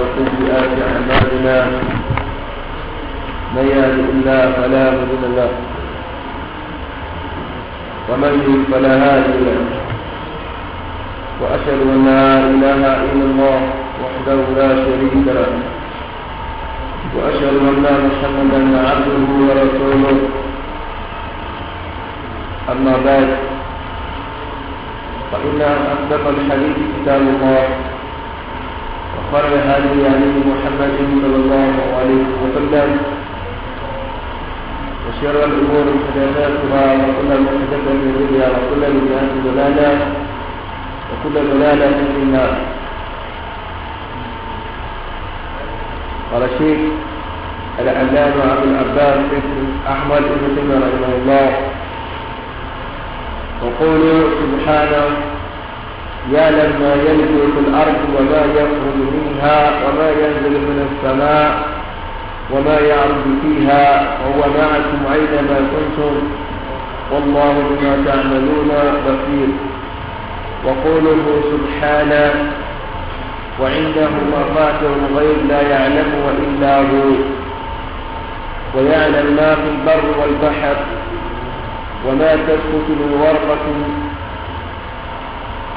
وسيئات أعمالنا من يهد الله فلا مضل له ومن يضلل فلا هادي له وأشهد أن لا إله إلا الله وحده لا شريك له وأشهد أن محمدا عبده ورسوله. أما بعد، فإن أصدق الحديث كتاب الله وخير الهدي هدي محمد صلى الله عليه وسلم وشر الأمور محدثاتها وكل محدثة بدعة وكل بدعة ضلالة وكل ضلالة في النار. قال الشيخ العلامة أبو العباس أحمد بن تيمية رحمه الله: وقولوا سبحانه يعلم ما يلج في الأرض وما يخرج منها وما ينزل من السماء وما يعرج فيها وهو معكم أينما كنتم والله بما تعملون بصير. وقوله سبحانه وعنده مفاتح الغيب لا يعلمها إلا هو ويعلم ما في البر والبحر وما تسقط من ورقة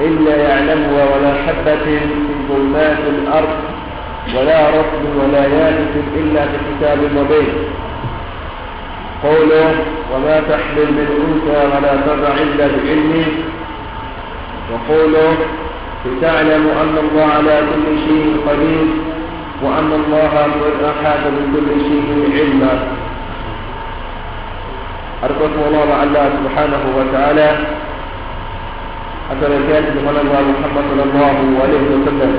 إلا يعلمها ولا حبة في ظلمات الأرض ولا رطب ولا يابس إلا بكتاب مبين. قوله وما تحمل من أنثى ولا تضع إلا بعلمه. وقوله لتعلموا أن الله على كل شيء قدير وأن الله قد أحاط بكل شيء علما. أرجوكم الله الله سبحانه وتعالى أتركات بمنبع محمد صلى الله عليه وسلم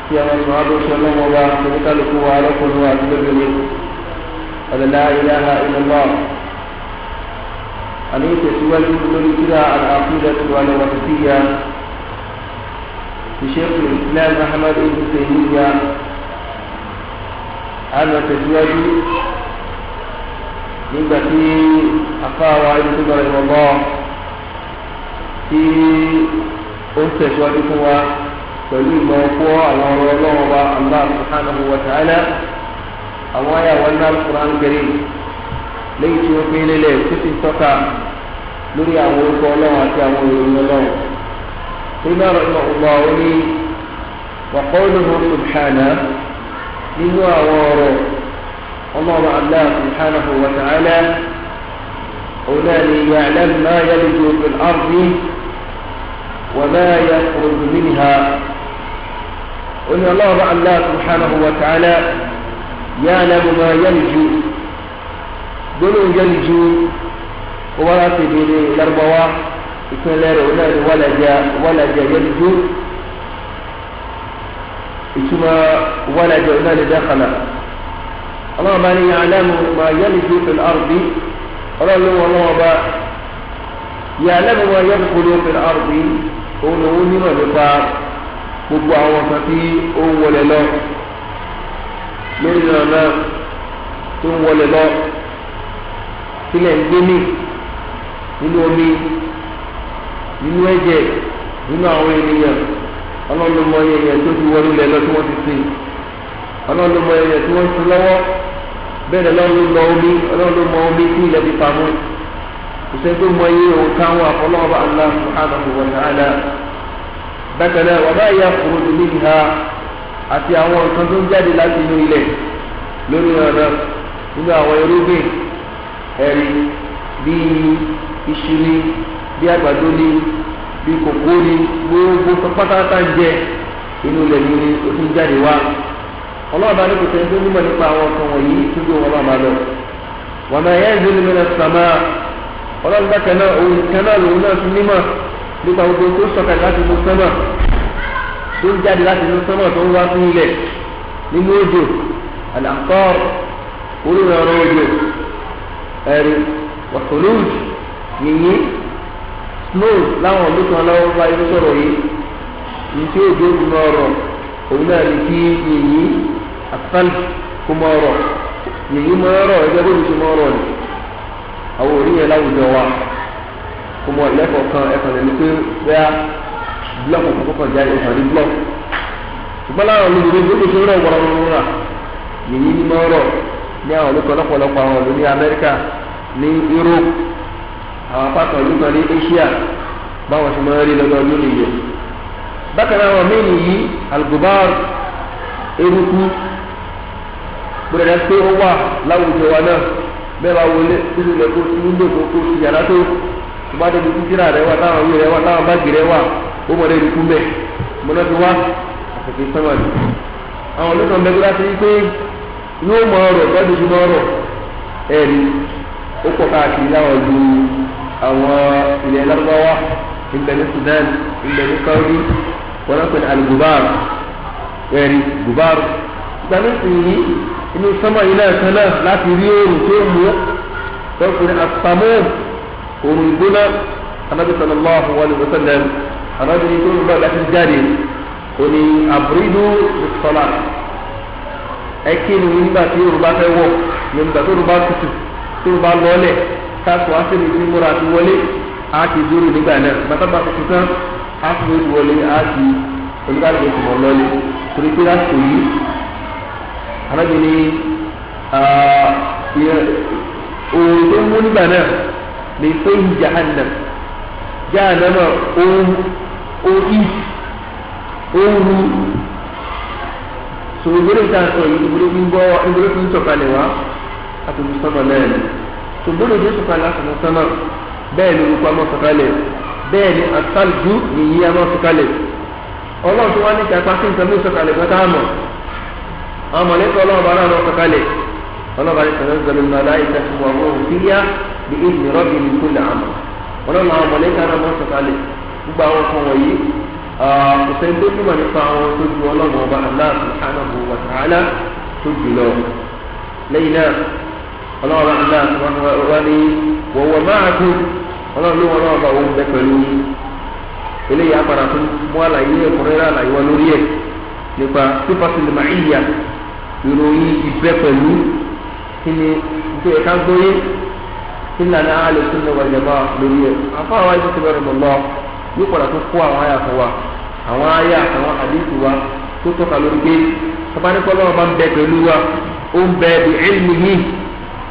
في أصحابه صلى الله عليه وسلم وعليكم وأتبعه لا إله إلا الله. أن يتسوى لكلا العقيدة والوصية لشيخ الإسلام أحمد بن تيمية أن تسوى nígbà tí afáwa ẹni tó bẹ̀rẹ̀ ìwọ̀n tí ó ń tẹ̀síwájú fún wa pẹ̀lú ìmọ̀ ọkọ́ àwọn ọ̀rọ̀ ọlọ́run wa Allah subhanahu wa ta'ala àwọn àyàwó ńlá Al-Qur'an Karim lẹ́yìn tí ó fi lélẹ̀ tó ti tọ́ka lórí àwọn orúkọ ọlọ́run àti àwọn ìròyìn ọlọ́run. Tó ní ọ̀rọ̀ ìmọ̀ ọ̀gbọ́n ó ní wa qawluhu subhanahu nínú àwọn ọ̀rọ̀ الله الله سبحانه وتعالى أولئك يعلم ما يلج في الأرض وما يخرج منها. أن الله الله سبحانه وتعالى يعلم ما يلج دون يلج وراتب الأربعة يكون ولج ولج يلج ثم ولج أولئك دخل. الله ما يعلم ما يلج في الأرض الله يعلم ما يدخل في الأرض òun nímọ̀ nípa gbogbo àwọn kan tí ó ń wọlé lọ lórí ọ̀nà tó ń wọlé lọ sílẹ̀ ń gbé mì nínú omi nínú ẹ̀jẹ̀ nínú àwọn ènìyàn. Ọlọ́run ló mọ èèyàn tó ti wọlé lọ tí wọ́n ti sìn. Ọlọ́run ló mọ èèyàn tí wọ́n ti lọ́wọ́. Bẹ́ẹ̀ lọ́run ló mọ omi, Ọlọ́run ló mọ omi tí ilẹ̀ fi pamọ́. Kò sẹ́ni tó mọ iye òun káwọn àfọlọ́wọ́ Allah subhanahu wa ta'ala. Bákan náà wa ma yakhruju minha àti àwọn nǹkan tó ń jáde láti inú ilẹ̀ lórí ọ̀nà nínú àwọn irúgbìn ẹ̀rí bíi iṣu ni bíi àgbàdo ni bíi kòkó ni gbogbo pátápátá ń jẹ inú ilẹ̀ ni ó ti ń jáde wá. Ọlọ́run bá ní kò sẹ́ni tó nímọ̀ nípa àwọn ọ̀kan wọ̀nyí tó gbé wọn máa lọ. Wa ma yanzilu minas samaa. Ọlọ́run bákan náà òun kan náà lòun náà tún nímọ̀ nípa gbogbo tó sọ̀kalẹ̀ láti inú sánmà tó ń jáde láti inú sánmà tó ń wá sí ilẹ̀ nínú òjò al-amtar olùrànràn òjò ẹ̀rí wàhálùj yìnyín snow láwọn ọdún kan lọ́wọ́ bá inú sọ̀rọ̀ yìí ní tí òjò ń rọ̀ òun náà ní kí yìnyín asal kó mọ ọ̀rọ̀ yìnyín mọ ọ̀rọ̀ ẹgbẹ́ bó ti mọ ọ̀rọ̀ ni àwọn òrí yẹn láwùjọ wa kó mọ lẹ́kọ̀ọ́ kan ẹ̀kan lè ní pé bẹ́ẹ̀ blọọkù kọ́kọ́ jáde ọ̀kan ní blọọkù Ṣùgbọ́n láwọn olùdókòwò ló ṣe rọ̀ wọ́rọ̀wọ́rọ̀ yìnyín ní mọ́ rọ̀ ní àwọn olùkọ́ lọ́pọ̀lọpọ̀ àwọn ìlú ní Amẹ́ríkà, ní Europe, àwọn apákan ìlú kan ní Asia, báwọn ṣe máa ń rí lọ́dọọdún nìyẹn. Bákan náà àwọn míì nìyí algubar, eruku, gbọ́dọ̀ pé ó wà láwùjọ wa náà. Bẹ́ẹ̀ bá wọlé títí lè kó sí wíńdò tó kó sí yàrá tó tó bá débi títírà rẹ wà, táwọn ìwé rẹ wà, táwọn báàgì rẹ wà, ó mọ̀ lẹ́nu kú mẹ́ mọ́nà tó wá àtẹ̀kẹ́ sọ́mà ni. Àwọn olùkọ́ bẹ́ẹ̀ gbọ́dọ̀ sí pé yóò mọ ọ̀rọ̀ lọ́dún tó mọ ọ̀rọ̀ ẹ̀rí ó pọ̀ káàkiri láwọn ju àwọn ilẹ̀ Lárúbáwá, ìbẹ̀ ní Sudan, ìbẹ̀ ní Saudi, wọn náà pè ní aligubar, ẹ̀rí gubar. Ìgbà sì yìí inú sọ́mọ̀ yìí náà kan náà láti rí oòrùn tó mú tọkùnrin àtàmú oòrùn ìgbóná. Anábì sallallahu alaihi wasallam, anábì ní tó ń bá láti jáde òní àbúrídù sọlá ẹ kí ni nígbà tí oòrùn bá fẹ́ wọ̀, nígbà tó oòrùn bá tutù, tó oòrùn bá lọ́lẹ̀ káàkó á sì ní ti múra àti wọlé, á ti dúró nígbà náà. Bàtà bá tuntun tán á sì ní wọlé, á ti oníkàlùkù tó mọ̀ lọ́lẹ̀ torí pé láti yìí alábi ní oòrùn tó mú nígbà náà ní fẹ́yìn jahannam jahannama ohi ooru sòwògbélé ìta sọ yìí ìbúrò fi ń bọ́, ìbúrò fi ń sọ̀kalẹ̀ wá àtúntò sọ́mọ náà ni. Sògbóló tó sọ̀kalẹ̀ àtúntò sọ́mọ bẹ́ẹ̀ ni olùkọ́ àmọ́ sọ̀kalẹ̀, bẹ́ẹ̀ ni àtàlùjú nìyí àmọ́ sọ̀kalẹ̀. Ọlọ́run tó wá ní ìjàpá sí nǹkan mí sọ̀kalẹ̀ kan tá a mọ̀, àwọn mọ̀lẹ́kọ̀ ọlọ́run bá náà sọ̀kalẹ̀. Ọlọ́run bá ní tanazzalu al-malaikatu war-ruhu fiha bi-idhni rabbihim min kulli amr. Ọlọ́run àwọn mọ̀lẹ́kọ̀ náà mọ̀ sọ̀kalẹ̀. Gbogbo àwọn kan wọ̀nyí kò sẹ́ni tó túmọ̀ nípa àwọn tó ju ọlọ́run ọba Allah subhanahu wa ta'ala tó jù lọ. Lẹ́yìn náà ọlọ́run Allah subhanahu wa ní wa huwa ma'akum, ọlọ́run ló wọn náà bá òun bẹ pẹ̀lú eléyìí. Apàdà tó mú àlàyé ẹ̀kúnrẹ́rẹ́ àlàyé wọn lórí ẹ̀ nípa sífàtìlì màáyà, ìròyìn ìbẹ pẹ̀lú kí ni nítorí ẹ̀ka gbóyè kí ni lànà ahlu sunnah wal jamaa lórí ẹ̀. Àfáwọn ayé tó bẹ̀rẹ̀ mọ̀ lọ yóò padà tó kó àwọn àyà fún wa, àwọn àyà àtàwọn àdéhùn wa tó tọ́ka lórí pé tabaníkọ́ lọ́wọ́ bá ń bẹ pẹ̀lú wa, ó ń bẹ bí ilmihi,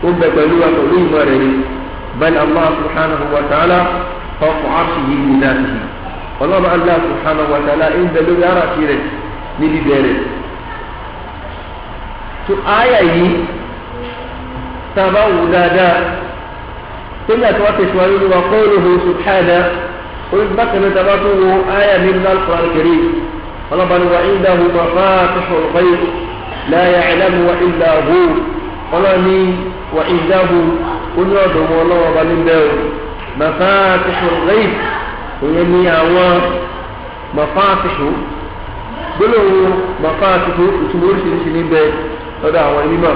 ó ń bẹ pẹ̀lú wa pẹ̀lú ìmọ̀ rẹ̀ ni. Bal Allah subhanahu wa ta'ala fawqa arshihi bi dhatihi, ọlọ́run Allah subhanahu wa ta'ala ń bẹ lórí arashi rẹ̀ níbi bẹ̀rẹ̀. Tó àyà yìí tá a bá wù dáadáa tóyà tó wá tẹ̀síwájú ní wa qawluhu subhanahu bákan náà tàbá tó wo àyà nínú al-Qur'an al-Karim, ọlọ́ba ni wa indahu mafatihul ghaib la ya'lamuha illa hu. Ọlọ́ni wa indahu, ó ní ọ̀dọ̀ wọn ọlọ́wọ́ bá níbẹ̀ o, mafatihul ghaib, òye ní àwọn mafatihu gbólóhùn mafatihu ìtumọ̀ oríṣiríṣi níbẹ̀ lọ́dọ̀ àwọn onímọ̀.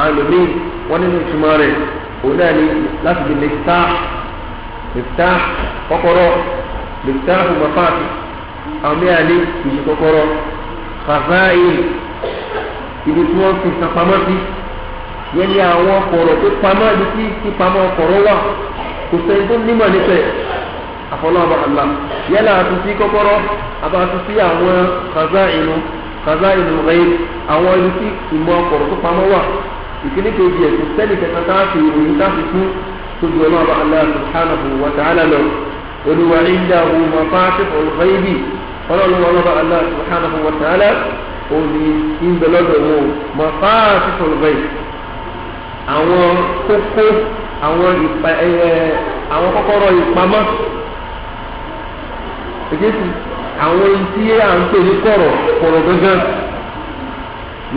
Àwọn lòmíì wọ́n nínú ìtumọ̀ rẹ̀ òun náà ni láti di miftah, miftah kọ́kọ́rọ́, miftahu mafati. Àwọn mìíràn ní ìṣe kọ́kọ́rọ́, khazain, ibi tí wọ́n fi nǹkan pamọ́ sí, yẹn ní àwọn kọ̀rọ̀ tó pamọ́, ibi tí pípamọ́ kọ̀rọ̀ wà, kò sẹ́ni tó nímọ̀ nípa ẹ̀ àfọlọ́ọ̀bà Allah. Yálà àtúntí kọ́kọ́rọ́ àbá àtúntí àwọn khazainu, khazainu ghaib, àwọn ibi tí ìmọ̀ kọ̀rọ̀ tó pamọ́ wà. Ìkíní kejì ẹ̀ kò sẹ́ni kẹta tá a fi ìròyìn tá a fi fún tójú ọlọ́ọ̀bà Allah subhanahu wa ta'ala lọ. Olùwà indahu mafatihul ghaibi, ọlọ́run ọlọ́ba Allah subhanahu wa ta'ala òní ìbẹ̀lọ́dọ̀ wọn mafatihul ghaib, àwọn kókó, àwọn kọ́kọ́rọ́ ìpamọ́, èkéṣì àwọn ohun tí à ń pè ní kọ̀rọ̀ kọ̀rọ̀ gángan.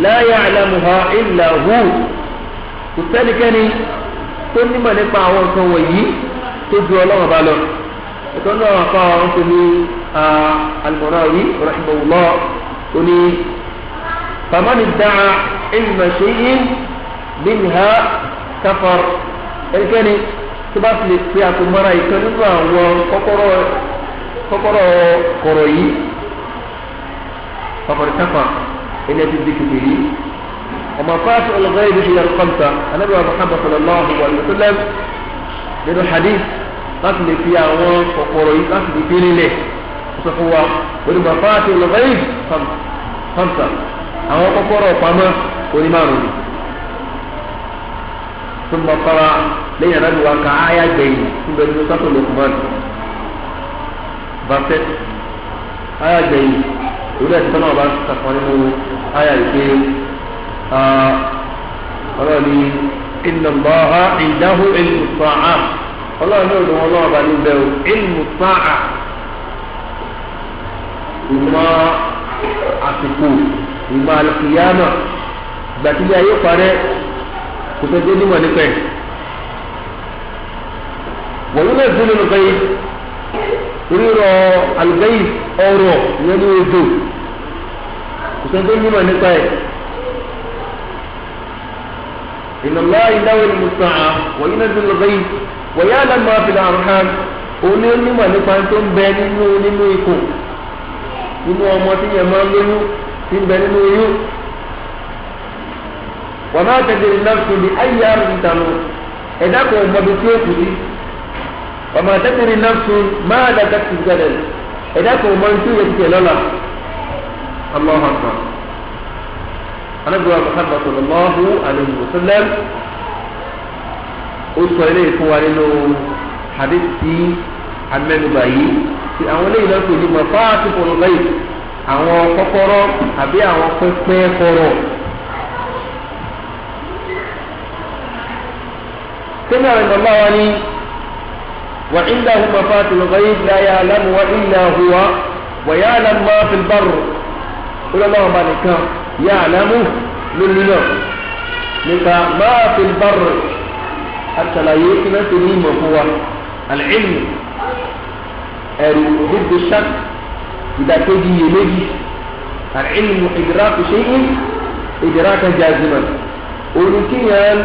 La ya'lamuha illa hu, kò sẹ́nikẹ́ni tó nímọ̀ nípa àwọn nǹkan wọ̀nyí tó ju ọlọ́run bá lọ. Ìtọ́jú àwọn afọ àwọn tó ní al-Munawi rahimahullah ó ní faman idda'a ilma shay'in minha kafar, ẹnikẹ́ni tó bá fi lè pe àtòmọ́ra ìkan nínú àwọn kọ́kọ́rọ́ kọ̀rọ̀ yìí faqad kafar, ẹni ẹ ti di kèfèrí. Ọmọ fáṣọ al-ghayb hiya al-khamsa, anabi wa Muhammad sallallahu alayhi wa sallam nínú hadith láti lè fi àwọn kọ̀kọ̀rọ̀ yìí láti lè fi nílẹ̀ sọ fún wa olùmọ̀ fáṣọ al-ghayb khamsa, Hamsa àwọn kọ́kọ́rọ́ pamọ́ onímọ̀rún ni. Thumma qara lẹ́yìn àná wa ka áyà gbẹ̀yìn níbẹ̀ nínú sọ́tò Luqman verset áyà gbẹ̀yìn orí ẹ̀sìn tọ́nà ọba sàkọ́ nínú áyà ìpè ọlọ́ọ̀ni inna Allaha indahu ilmu sa'a ọlọ́run ní òun ọlọ́run ọba ní bẹ́ẹ̀ o ilmu sa'a ìmọ̀ àsìkò ìmọ̀ alùpùpù gbàtílẹ̀ ayé parẹ́ kò tẹ́ dé nímọ̀ nípa ẹ̀. Wọ́n yóò fún nínú kẹ́yì rírọ̀ alùpùpù ọ̀rọ̀ ìyẹn ní odò kò tẹ́ dé nímọ̀ nípa ẹ̀. Inna Allaha indahu ilmu sa'a wa yunazzilu al-ghayth wa ya'lamu ma fil arham òun ní onímọ̀ nípa tó ń bẹ nínú ikùn nínú ọmọ tí yẹn máa ń lóyún tí ń bẹ nínú oyún. Wa ma tadri nafsun bi ayyi ardin tamut ẹ̀dá kò mọ ibi tí ó kù sí. Wa ma tadri nafsun madha taksibu gadan ẹ̀dá kò mọ ibi tí ó yẹ ti tẹ̀ lọ́la. Allahu akbar. Ànábì wa Muhammad sallallahu alayhi wa sallam ó sọ eléyìí fún wa nínú hadith tí amẹnuba yìí tí àwọn eléyìí náà pè ní mafatihul ghaib àwọn kọ́kọ́rọ́ àbí àwọn pẹpẹ kọ̀rọ̀. Sẹ́mi àwọn ìgbàgbọ́ wa ni wa indahu mafatihul ghaib la ya'lamuha illa huwa wa ya'lamu ma fil barr ó lọ́wọ́ bá nìkan ya'lamu lónìí náà nípa ma fil barr àtàlàyé kí náà ti ní ìmọ̀ fún wa al-ilm ẹ̀rù dídú ṣak ìdàkejì iyèméjì al-ilmu idraku shay'in idrakan jaziman olùkíyàn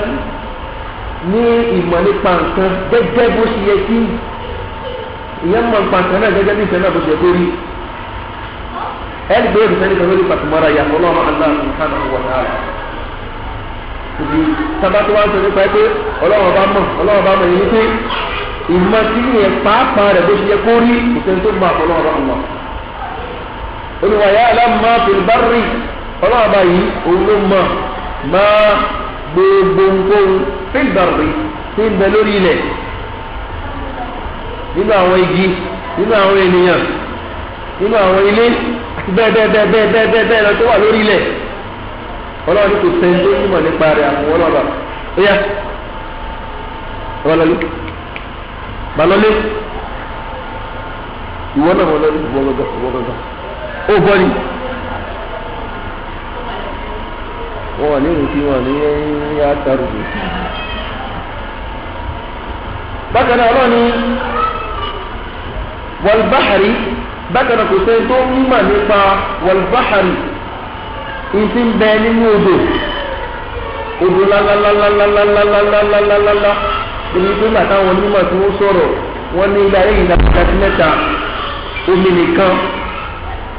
ní ìmọ̀ nípa nǹkan gẹ́gẹ́ bó ṣe yẹ kí ìyẹn mọ̀ nípa nǹkan náà gẹ́gẹ́ bí ìfẹ́ náà bó ṣe yẹ kó rí ẹni gbé ìfẹ́ nípa lórí pàtùmọ́ra yàtọ̀ lọ́wọ́ Allah subhanahu wa ta'ala ibi sábà tó wá ń sọ nípa pé ọlọ́wọ́ bá mọ̀ ọlọ́wọ́ bá mọ̀ yìí pé ìmọ̀ tí yẹn pàápàá rẹ̀ bó ṣe yẹ kó rí ìfẹ́ tó mọ̀ àfọlọ́wọ́ bá mọ̀ olùwà ya'lamu ma fil barri ọlọ́wọ́ bá yìí òun ló mọ̀ máa gbogbo nǹkan fil barri tí ń bẹ lórí ilẹ̀ nínú àwọn igi nínú àwọn ènìyàn nínú àwọn ilé àti bẹ́ẹ̀ bẹ́ẹ̀ bẹ́ẹ̀ bẹ́ẹ̀ bẹ́ẹ̀ bẹ́ẹ̀ bẹ́ẹ̀ lọ tó wà lórí ilẹ̀ ọlọ́run kò sẹ́ni tó nímọ̀ nípa rẹ̀ àwọn ọlọ́ba ó yá ọlọ́lé balọ́lé ìwọ náà wọ́n lọ́lé ìwọ gọ́gọ́ ìwọ gọ́gọ́ ó bọ́ ni wọ́n wà ní ìrètí wọn ní àtàrùkù. Bákan náà ọlọ́run ní wal-bahri bákan náà kò sẹ́ni tó nímọ̀ nípa wal-bahri ìsì ń bẹ nínú odò odò lálálálálálálálálálá níbi pé bàtà àwọn onímọ̀ tí wọ́n sọ̀rọ̀ wọ́n ní ilé ayé ìdá sí mẹ́ta omi nìkan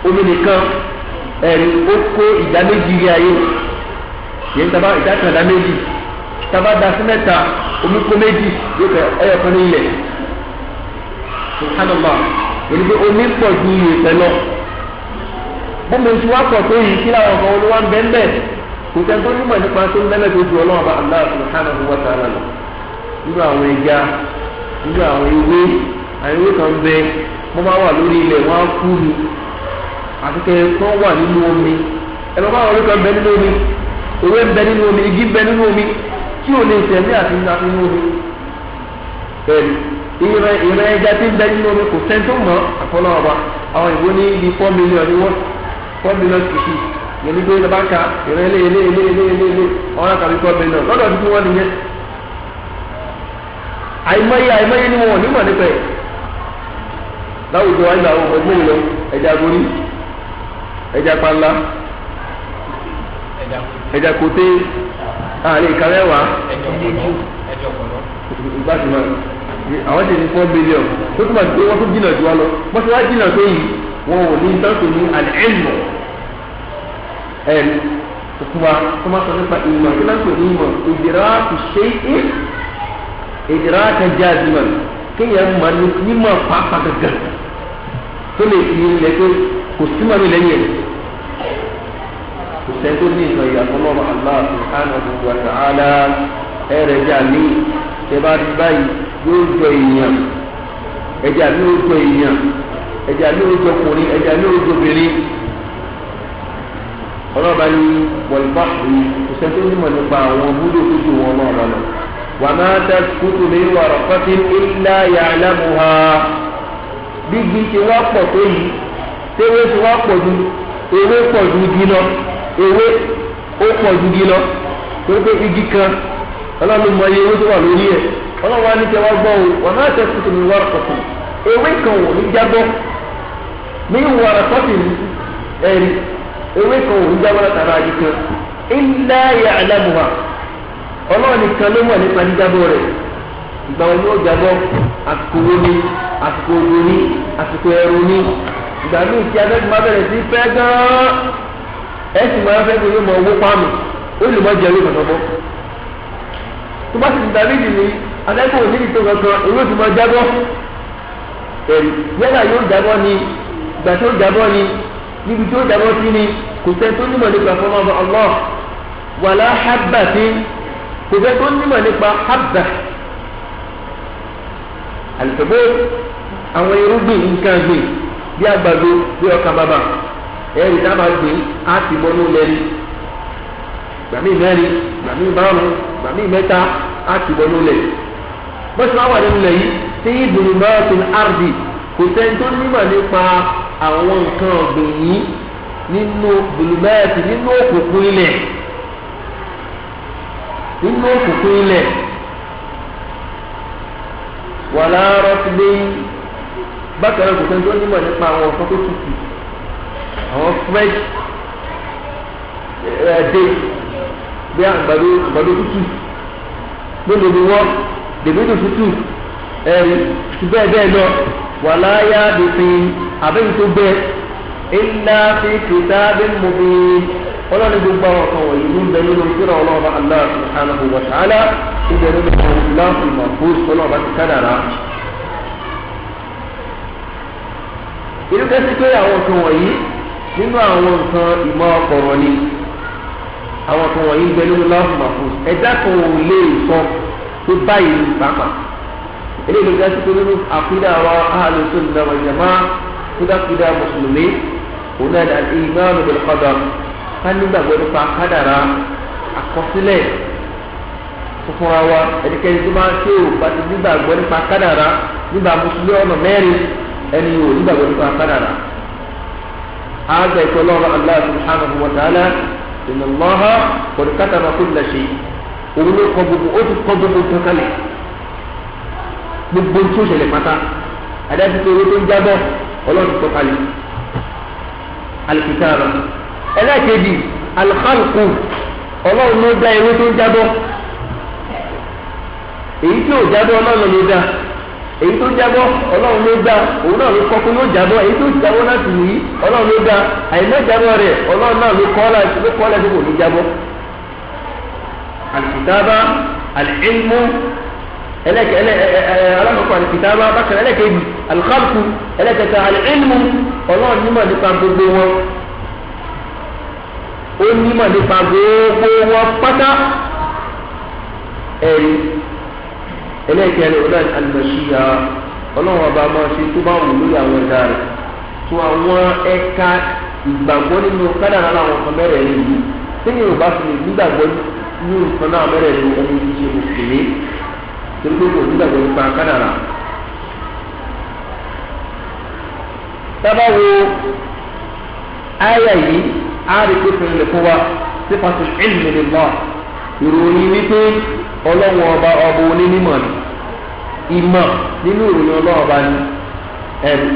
omi nìkan ẹ̀rí ó kó ìdá méjì ilé ayé yẹn taba ìdá kan ìdá méjì taba da sí mẹ́ta omi kó méjì yóò kẹ ẹyọ kan ní ilẹ̀ subhanallah yẹn ni pé omi pọ̀ ju iyẹ̀pẹ̀ lọ bómi tí wàá pọ̀ tó yìí kí làwọn kan olówó ń bẹ́ẹ̀ bẹ́ẹ̀ kò sẹ́ni tó nímọ̀ nípa tó ń bẹ́ẹ̀ tó ju ọlọ́run bá Allah subhanahu wa ta'ala lọ. Nínú àwọn ẹja nínú àwọn ewé àwọn ewé kan bẹ wọ́n máa wà lórí ilẹ̀ wọ́n á kú ni àti kẹ́ kán wà nínú omi ẹ bá àwọn ewé kan bẹ nínú omi ewé ń bẹ nínú omi igi ń bẹ nínú omi tí ò lè tẹ̀lé àti nínú omi. Bẹ́ẹ̀ni ìran ẹja tí ń bẹ nínú omi kò sẹ́ni tó mọ̀ àfọlọ́wọ́ àwọn ìwé ní ibi 4 million ni wọ́n 4 million species yẹn ní pé lọ́ba ka ìrìn ilé ilé ilé ilé ilé ilé ọ̀rọ̀ kàbí 4 million lọ́dọ̀ tí wọ́n nìyẹn. Àìmọye àìmọye ni wọn ò ní mọ̀ nípa ẹ̀ láwùjọ wa nígbà àwọn ọmọ ẹgbẹ́ lọ ẹja gorí ẹja panla ẹja koté àlè ìkàwẹ́wàá ìgbàsímọ̀ àwọn ti ní 4 million tó túmọ̀ sí pé wọ́n tún jìnnà jù wá lọ wọ́n ti wá jìnnà tó yìí wọn ò ní sáńtò ní al-ilm ẹ̀rí fún wa tó máa sọ nípa ìmọ̀ kí láǹtò ní ìmọ̀ idraku shay'in idrakan jaziman kéèyàn mọ̀ nímọ̀ pàápàá gàgà tó lè fi ilẹ̀ pé kò sí mọ̀ mi lẹ́yìn ẹ̀. Kò sẹ́ni tó ní ìtàn ìyàtọ̀ lọ́wọ́ Allah subhanahu wa ta'ala. Ẹ̀rẹ̀ jà ní tẹ́bá rí báyìí yóò jọ èèyàn, ẹja ní ó jọ èèyàn, ẹja ní ó jọ ọkùnrin, ẹja ní ó jọ obìnrin. Ọlọ́ba ní wọ̀lbáàrí kò sẹ́ni tó nímọ̀ nípa àwọn búdó tó ju wọn náà lọ. Wa ma tasqutu min waraqatin illa ya'lamuha. Gbígbí ti wá pọ̀ tó yìí, tewé ti wá pọ̀ ju ewé pọ̀ ju igi lọ, ewé ó pọ̀ ju igi lọ, torí pé igi kan ọlọ́run mọ iye ewé tó wà lórí ẹ̀. Ọlọ́run wa ní kí wọ́n gbọ́ o, wa ma tasqutu min waraqatin, ewé kan ò ní jábọ́ min waraqatin, ẹ̀rí ewé kan ò ní jábọ́ látara igi kan, illa ya'lamuha, ọlọ́run nìkan ló mọ̀ nípa jíjábọ́ rẹ̀. Ìgbà wo ni ó jábọ́, àsìkò wo ni, àsìkò òjò ni, àsìkò ẹ̀rùn ni. Ìgbà míì tí abẹ́gun máa bẹ̀rẹ̀ sí fẹ́ gan-an, ẹ sì máa fẹ́ kó yóò mọ owó pàmò, ó lè mọ jẹ ewé kankan mọ́. Tó bá sì ti dàbí ìdìní, atẹ́gùn òní ìtò kankan, ewé ti máa jábọ́. Ẹ̀rí yálà yóò jábọ́ ni, ìgbà tí ó jábọ́ ni, níbi tí ó jábọ́ sí ni, kò sẹ́ni tó nímọ̀ nípa fọlọ́mọ Allah. Wàlá habbatin, kò sẹ́ni tó nímọ̀ nípa habba. Àlùfẹ́bó àwọn irúgbìn nǹkan gbìn bí àgbàdo bí ọkà bàbà, ẹ̀rí tá a máa gbìn á ti mọ́nú lẹ́ni. Gbàmí mẹ́rin, gbàmí márùn-ún, gbàmí mẹ́ta á ti mọ́nú lẹ̀. Bọ́sù máa wà nínú lẹ̀ yìí tí ìdùnnú máa tún àrùbí, kò sẹ́ni tó nímọ̀ nípa àwọn nǹkan ọ̀gbìn yìí nínú bùlùmẹ́ẹ̀tì, nínú òkùnkùn ilẹ̀, nínú òkùnkùn ilẹ̀. Wàlá rọ́tìlẹ́, bákan náà kò sẹ́ni tó nímọ̀ nípa àwọn nǹkan tó tutù, àwọn fresh dé bí àgbàdo, àgbàdo tútù mélòó ni wọ́n, dèbídò tútù, ẹ̀rí ti bẹ́ẹ̀ bẹ́ẹ̀ lọ. Wàlá yá bìfin, àbẹ́yìn tó gbẹ, illa fi kitabin mubin. Ọlọ́ni gbogbo àwọn kan wọ̀nyí ló ń bẹ nínú tírà ọlọ́ọ̀bá Allah subhanahu wa ta'ala, ń bẹ nínú lawhul mahfuz ọlọ́ọ̀bá ti kádàrá. Ìlú kẹ́sí pé àwọn nǹkan wọ̀nyí nínú àwọn nǹkan ìmọ̀ ọ̀pọ̀rọ̀ ni, àwọn nǹkan wọ̀nyí ń bẹ nínú lawhul mahfuz. Ẹ̀dá kan ò lè sọ pé báyìí ní pàápàá. Eléyìí ló kẹ́sí pé nínú àkídà wa ahlu sunnah wal jamaa, kúdàkúdà mùsùlùmí, òun náà ní al-iman bil qadar, ká nígbàgbọ́ nípa kádàrá àkọsílẹ̀ fúnra wa. Ẹnikẹ́ni tó máa ń ṣe ò bá ti nígbàgbọ́ nípa kádàrá nígbà mùsùlùmí ọ̀nà mẹ́rin, ẹni ò nígbàgbọ́ nípa kádàrá. Àgbà ìtọ́ lọ́wọ́ Allah subhanahu wa ta'ala, inna Allaha qad kataba kulla shay. Òun ló kọ gbogbo, ó ti kọ gbogbo nǹkan kalẹ̀, gbogbo tí ó ṣẹlẹ̀ pátá. Àdáṣe tó owó tó ń jábọ̀ ọlọ́run kọ kalẹ̀. Al-kitaba. Ẹlẹ́ẹ̀kejì, al-khalqu, ọlọ́run ló dá ewé tó ń jábọ́. Èyí tí ò jábọ́ ọlọ́run ló dá, èyí tó jábọ́ ọlọ́run ló dá, òun náà ló kọ́ pé yóò jábọ́. Èyí tó jábọ́ láti wí ọlọ́run ló dá, àìmọ́ jábọ́ rẹ̀ ọlọ́run náà ló kọ́ láti kò ní jábọ́. Al-kitaba, al-ilmu, alákọ̀ọ́kọ́ al-kitaba, bákan ẹlẹ́ẹ̀kejì al-khalqu, ẹlẹ́ẹ̀kẹta al-ilmu, ọlọ́run nímọ̀ nípa gbogbo wọn, ó nímọ̀ nípa gbogbo wọn pátá. Ẹ̀rí ẹlẹ́ẹ̀kẹrin ọ̀nà al-mashiyya, ọlọ́run ọba máa ṣe tó bá wù lórí àwọn ẹ̀dá rẹ̀. Tó àwọn ẹ̀ka ìgbàgbọ́ nínú kádàrá láwọn kan mẹ́rẹ̀ẹ̀rin yìí, téèyàn ò bá fi lè nígbàgbọ́ nínú nǹkan náà mẹ́rẹ̀ẹ̀rin ẹni tí ṣe mùsùlùmí, torí pé kò nígbàgbọ́ nípa kádàrá. Tábà wo àyà yìí, á rí pé fún ilẹ̀ fún wa sífàtú ilmi lillah, ìròyìn wípé ọlọ́run ọba ọba onímọ̀ ni, ìmọ̀ nínú ìròyìn ọlọ́run ọba ni,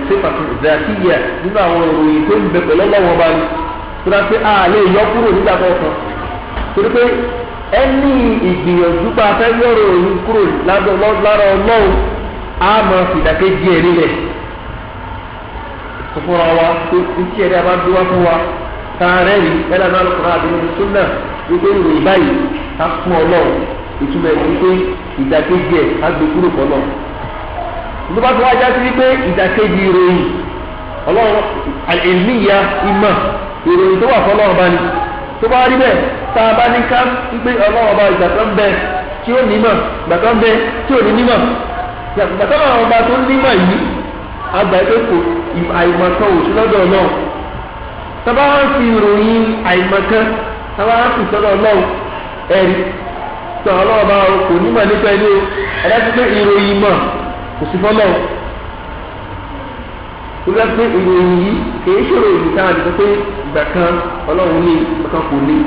sífàtú zakiyya nínú àwọn ìròyìn tó ń bẹ pẹ̀lú ọlọ́run ọba ni, tó dá pé a lè yọ kúrò nígbà kọ̀ọ̀kan, torí pé ẹni ìgbìyànjú bá fẹ́ yọ̀rọ̀ òyìn kúrò lára ọlọ́run á máa fìdàkejì ẹ̀ nílẹ̀ fúnra wa pé ntí ẹ̀rí abá dúwá fún wa tá a rẹ́rìí ẹ̀rọ náà lọ́kùnrin àti nínú súnà wípé ìròyìn báyìí ká fún ọlọ́run, ìtumọ̀ ẹ̀ wípé ìdàkejì ẹ̀ ká gbé kúrò fọlọ́. Tó bá tó wá já sí wípé ìdàkejì ìròyìn ọlọ́run àìníyà ìmọ̀ ìròyìn tó wà fọlọ́run bá ní Tó bá rí bẹ́ẹ̀, tá a bá ní ká pé ọlọ́run ọba ìgbà kan bẹ tí ó nímọ̀, ìgbà kan bẹ tí ò ní nímọ̀. Ìgbà tó ọlọ́run ọba tó nímọ̀ yìí, àgbà pé kò àìmọ̀kan ò sí lọ́dọ̀ ọlọ́run. Tábà wá fi ìròyìn àìmọ̀kan, tábà wá fi sọ́dọ̀ ọlọ́run, ẹ̀rí tó ọlọ́run ọba kò nímọ̀ nípa ẹni o, ẹ̀dá ti pé ìròyìn mọ̀ kò sí fọ́lọ́run. Tó bá pé ìròyìn yìí kìí ṣòro ìlú táwọn àti pé ìgbà kan ọlọ́run ní ìgbà kan kò ní,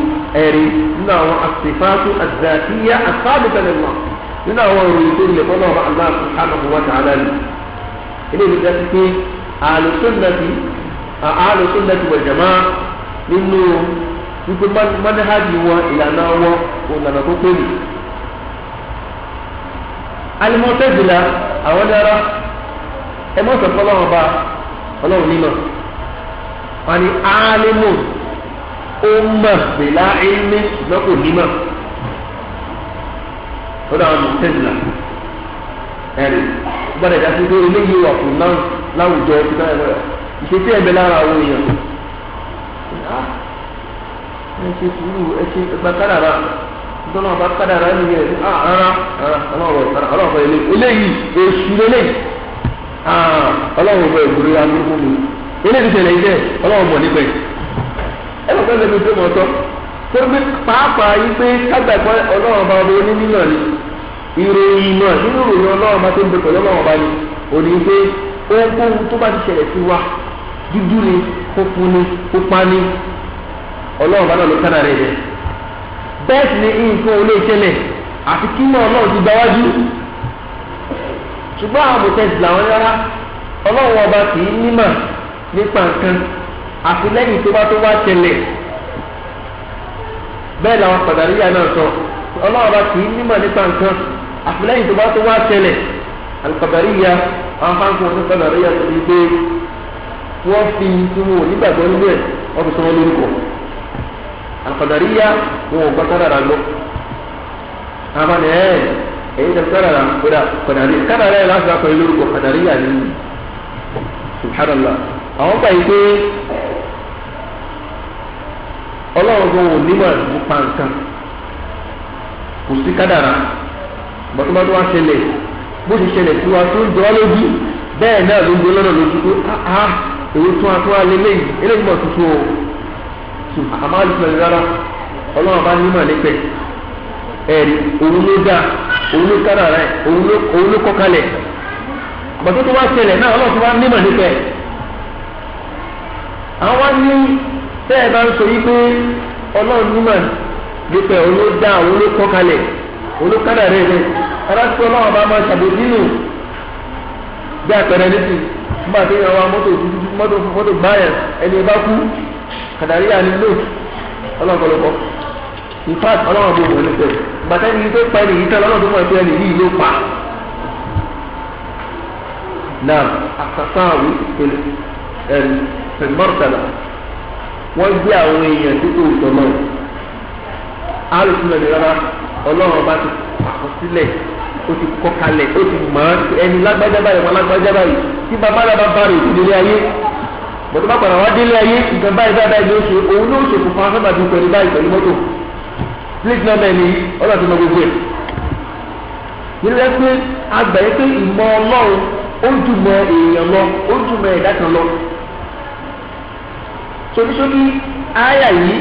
ẹ̀rí nínú àwọn àsìfáàtú àzàkíyá àsáàbùtẹ̀lẹ̀ mọ̀ nínú àwọn ìròyìn tó lè fọ́lọ́ ọba Allah subhanahu wa ta'ala ni. Ilé ìlú dá sí pé ahlu sunnati wal jamaa nínú wípé manhaj wọn, ìlànà wọn, ìlànà tó pé nì. Al-Mu'tazila àwọn dára ẹ mọ̀ sọ fọlọ́run ọba ọlọ́run nímọ̀ wọn ni alimu ó mọ̀ bìlá ilmi ṣùgbọ́n kò nímọ̀ lọ́dọ̀ àwọn Mu'tazila. Ẹ̀rí gbọ́dọ̀ ìdásí pé eléyìí wà fún náà láwùjọ ìṣesí ẹ̀bẹ̀ lára àwọn èèyàn. Ẹ ṣe sùúrù, ẹ ṣe ẹgbà kádàrá, nítorí wọn bá kádàrá nìyẹn. Rárá rárá, ọlọ́run ọ̀rọ̀ eléyìí èṣù lélẹ́yìí, ọlọ́run ọ̀rọ̀ ìgbòho aburú fún mi, eléyìí tẹ̀lé iṣẹ́ ọlọ́run mọ̀ nípa ẹ̀. Ẹ bọ̀ fẹ́ẹ́ lẹ́nu tó mọ̀ tọ́ torí pé pàápàá yìí pé kágbàgbọ́ ọlọ́run ọba ọba onímọ̀ ni ìròyìn náà nínú ìròyìn ọlọ́run ọba tó ń bẹ pẹ̀lú ọlọ́run ọba ni òní pé ohunkóhun tó bá ti ṣẹlẹ̀ sí wa, dúdú ni, funfun ni, pupa ni, ọlọ́run ọba náà ló kánà rẹ̀ jẹ. Bẹ́ẹ̀ sì ni nǹkan ò lè ṣẹlẹ̀ àfi kí mọ́ ọlọ́run ti gbáwájú. Ṣùgbọ́n àwọn mọ̀tẹ́sì làwọn rárá, ọlọ́run ọba kì í nímọ̀ nípa nǹkan àfi lẹ́yìn tó bá tó wá ṣẹlẹ̀. Bẹ́ẹ̀ làwọn Qadariyya náà sọ, ọlọ́run ọba kì í nímọ̀ nípa nǹkan àfi lẹ́yìn tó bá tó wá ṣẹlẹ̀. Al-Qadariyya àwọn fáńkì wọn ní Qadariyya tó ti gbé wọ́n fi tí wọn ò nígbàgbọ́ nínú ẹ̀ wọ́n fi sọ wọn lórúkọ. Al-Qadariyya wọn ò gbọ́ kádàrá gbọ́. Àwọn ẹ̀ èyí tẹ kádàrá kódà Qadariyya kádàrá yẹn láti akọ lórúkọ Qadariyya ní subhanallah. Àwọn gbà yìí pé ọlọ́run tó wò nímọ̀ nípa nǹkan kò sí kádàrá, bọ́túbọ́tú wá ṣẹlẹ̀ bó ṣe ṣẹlẹ̀ sí wa tó ń jọ lójú, bẹ́ẹ̀ náà ló ń jọ lọ́nà lójú pé áá èwo tún atún á lé léyìí, eléyìí mọ̀ tuntun o. Àmọ́ àlùfẹ́ rárá, ọlọ́run bá nímọ̀ nípẹ̀ ẹ̀rí, òun ló dá, òun ló kádàrá ẹ̀, òun ló kọ́ kalẹ̀. Bọ́tú tó wá ṣẹlẹ̀ náà ọlọ́run tó wá nímọ̀ nípẹ̀. Àwọn wá ní tẹ́ ẹ bá ń sọ yí pé ọlọ́run nímọ̀ nípẹ̀, òun ló dá, òun ló kọ́ kalẹ̀, òun ló kádàrá ẹ̀ aláṣẹ ọlọ́run bá máa ṣàbòsí nù. Bí àpẹẹrẹ nísì nígbà tí àwọn mọ́tò tuntun mọ́tò gbáyà ẹni bá kú, Qadariyya ni lò ọlọ́kọlọkọ. In fact ọlọ́run bò wọ́n nípẹ̀ bàtà ẹni tó pa ẹni yìí tán lọ́nà tó mọ̀ pé ẹni yìí ló pa. Náà àtàtàwí fil martaba wọ́n gbé àwọn èèyàn tí kò tọ̀ náà. Alùpùpù náà rárá, ọlọ́run bá ti àkọsílẹ̀, ó ti kọ́ kalẹ̀, ó ti mọ̀ ọ́n ẹni lágbájá báyìí wọn lágbájá báyìí tí bàbá rẹ̀ bá bá rẹ̀ òkú délé ayé, bọ̀dọ̀ bá padà wá délé ayé nǹkan báyìí báyìí ló ṣe, òun ló ṣe fúnfún asábàbí pẹ̀lú báyìí pẹ̀lú mọ́tò plate number ni ọlọ́run ti mọ gbogbo ẹ̀. Nínú ẹ pé àgbà yẹn pé ìmọ̀ ọlọ́run ó jùmọ̀ èèyàn lọ, ó jùmọ̀ ẹ̀dá kan lọ. Ṣókíṣókí áyà yìí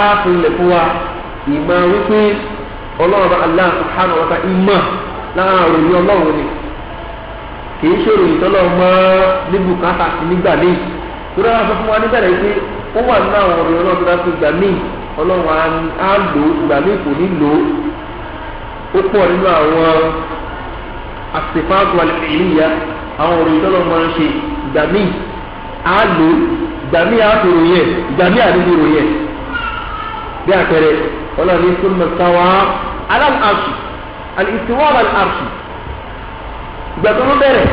á fi lẹ̀ fún wa ìmọ̀ wípé ọlọ́run bá Allah subhanahu wa ta'ala ìmọ̀ lára òròyìn ọlọ́run ni, kì í ṣe òròyìn tọ́lọ́ mọ́ ní bùkátà sí nígbà míì. Torí àwọn sọ fún wa níbẹ̀rẹ̀ pé ó wà nínú àwọn òròyìn ọlọ́run tó dá sí ìgbà míì ọlọ́run á lò ó, ìgbà míì kò ní lò ó. Ó pọ̀ nínú àwọn as-sifatu al-fi'liyya, àwọn òròyìn tọ́lọ́ máa ń ṣe, ìgbà míì á lò ó, ìgbà míì á fi ròyìn ẹ̀, ìgbà míì á ní fi ròyìn ẹ̀. Bí àpẹẹrẹ ọlọ́run ní thumma stawa ala al-arshi, al-istiwa ala al-arshi. Ìgbà tó ń bẹ̀rẹ̀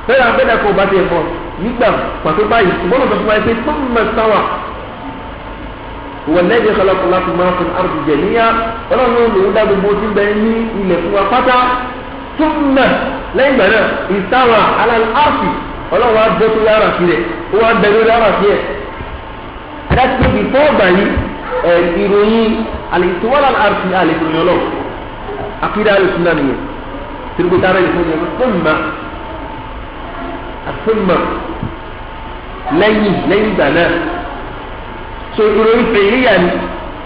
fẹ́rẹ̀ abẹ́rẹ́ kò bá tiẹ̀ mọ̀ nígbà pàtó báyìí, ṣùgbọ́n lọ́sọ̀ fún wa pé thumma stawa huwa alladhi khalaqa lakum ma fil ardi jami'a, ọlọ́run ló ń dá gbogbo tí ń bẹ ní ilẹ̀ fún wa pátá. Thumma lẹ́yìn ìgbà náà istawa ala al-arshi, ọlọ́run wa bọ́ sórí àràsí rẹ̀, ó wá bẹ lórí àràsí ẹ̀. Láti pé bìfọ́ ọgbà yìí Ìròyìn al-istiwa ala al-arshi àlè-ìròyìn ọlọ́run àkídà alùsùnà nìyẹn tìrìkìtà rẹ̀ fún yẹn thumma thumma lẹ́yìn ìgbà náà. So ìròyìn fèyíyà ni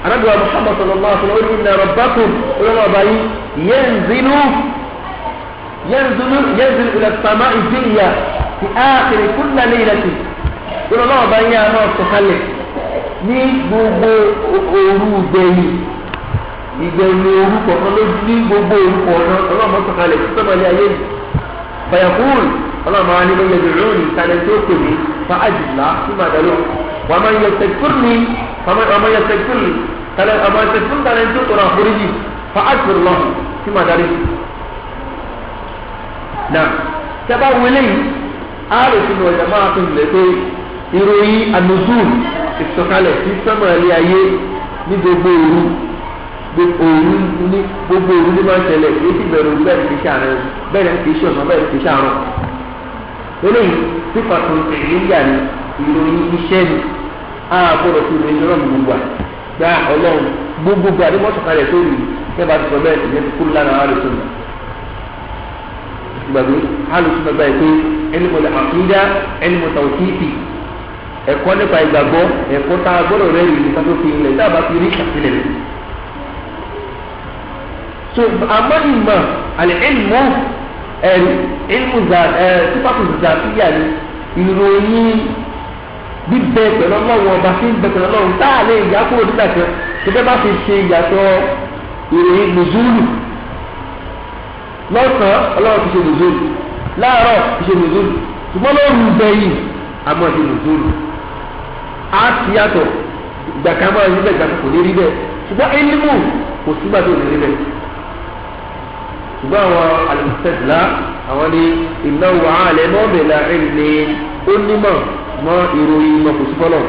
anábìwá Muhammad sallallahu alaihi wa sallam inna rabbakum olóńgbò ọba yìí yanzilu yanzilu ila as-sama'i dunya fi akhiri kulli laylatin olóńgbò ọba yìí àná sọ̀kalẹ̀ ní gbogbo òru gbẹ̀yìn ìgbẹ̀yìn òru kọ̀ọ̀kan ló ní gbogbo òru kọ̀ọ̀kan ọlọ́mọ sọ̀kalẹ̀ sí sọ́mọlẹ́ ayé mi fàyàkùn ọlọ́mọ wa ní ló yẹ dùrú ní ìtàlẹ̀ tó pè mí fa àjùlá sí màdàlú wà máa yẹ sẹ́kúrì wà máa yẹ sẹ́kúrì tàlẹ̀ wà máa sẹ́kúrì tàlẹ̀ tó tọrọ àforíjì fa àjùlá sí màdàlú. Nà sábà wọlé yìí á lè fi nù ọjà máa fi lè pé ìròyìn ànùzùl ìsọ̀kalẹ̀ sí sọ́mọlẹ́ ayé ní gbogbo òru òru ní gbogbo òru ní máa ń ṣẹlẹ̀ èyí sì bẹ̀rù òru bẹ́ẹ̀ kì í ṣàárẹ̀ bẹ́ẹ̀ kì í ṣe ọ̀sán bẹ́ẹ̀ kì í ṣàárọ̀. Eléyìí sípàtó ìrìnjà ni ìròyìn iṣẹ́ ni a gbọ́dọ̀ fi ìròyìn ọlọ́run gbogbo àgbà ọlọ́run gbogbo àdé mọ́sọ̀kalẹ̀ tó rí ẹ bá ti sọ bẹ́ẹ̀ ìyẹn ti kúrò lára àlùsùn náà. Gbàgbé àlùsùn náà gbàgbé pé ilmul aqida ilmu tawqifi ẹ̀kọ́ nípa ìgbàgbọ́ ẹ̀kọ́ tá a gbọ́dọ̀ rẹ̀ rí nípa tó fi ilẹ̀ tá a bá fi rí àtìlẹ̀ rẹ̀. So àmọ́ ìmọ̀ àlẹ́ ilmu ẹ̀rí ilmu sípàtù zàfíyà ni ìròyìn bíbẹ pẹ̀lú ọlọ́run ọba tí ń bẹ pẹ̀lú ọlọ́run tá a lè yá kúrò nígbà kan tó bẹ́ẹ̀ bá fi ṣe ìyàtọ̀ ìròyìn nùzúlù lọ́sàn-án ọlọ́run ti ṣe nùzúlù láàárọ̀ ti ṣe nùzúlù ṣùgbọ́n lóru gbẹ̀yìn àmọ́ ṣe nùzúlù á ti yàtọ̀ ìgbà kan máa rí bẹ́ẹ̀ ìgbà kan kò ní rí bẹ́ẹ̀ ṣùgbọ́n ilmu kò sígbà tó ní rí bẹ́ẹ̀ ṣùgbọ́n àwọn alùpùpù àwọn ní ìnáwó àlẹ́ mọ́bìlà ìlú ó nímọ̀ mọ́ ìròyìn mọ́ kò sí fọ́lọ̀.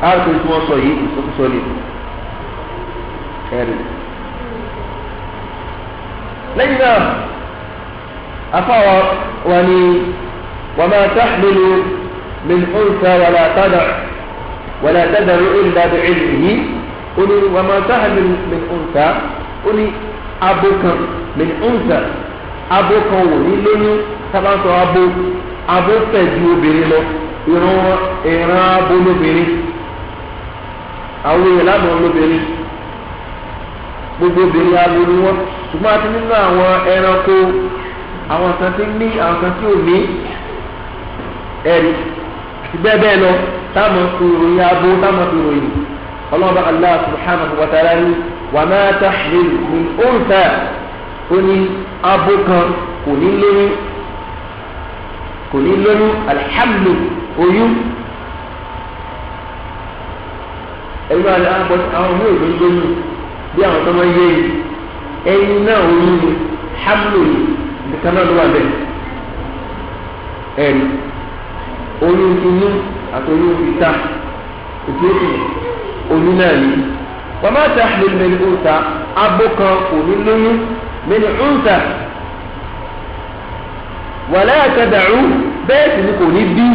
Àrùn tí wọ́n sọ yìí ìsọkúsọ ni ẹ̀rì. Lẹ́yìn náà, afáwa wa ni wa ma tahmilu min unsa wala tada'u wala tada'u illa bi'ilmihi ó ní wa ma tahmilu min unsa ó ní abo kan min unsa abo kan wò ní lóyún sábà ń sọ abo abo fẹ̀ ju obìnrin lọ ìran abo lóbìnrin àwọn èèyàn lábọ̀ lóbìnrin gbogbo obìnrin abo ni wọ́n ṣùgbọ́n àti nínú àwọn ẹranko àwọn kan tí ní àwọn kan tí ò ní ẹ̀rí àti bẹ́ẹ̀ bẹ́ẹ̀ lọ táwọn fi ròyìn abo táwọn fi ròyìn ọlọ́ọ̀bá Allah subhanahu wa ta'ala ní wa ma tahmil min unsa ó ní abo kan kò ní lóyún kò ní lóyún alhamdu oyún ẹ̀rọ àti àwọn ọmọ ìlú lóyún bí àwọn tó máa ń yé yìí ẹyin náà oyún ni hamlu yìí nìkan náà ló wà bẹ́ẹ̀ ẹ̀rí oyún inú àti oyún ìta òtútù oyún náà ni wọ́n máa ta min unsa abo kan kò ní lóyún min unsa wala tada'u bẹ́ẹ̀ sì ni kò ní bí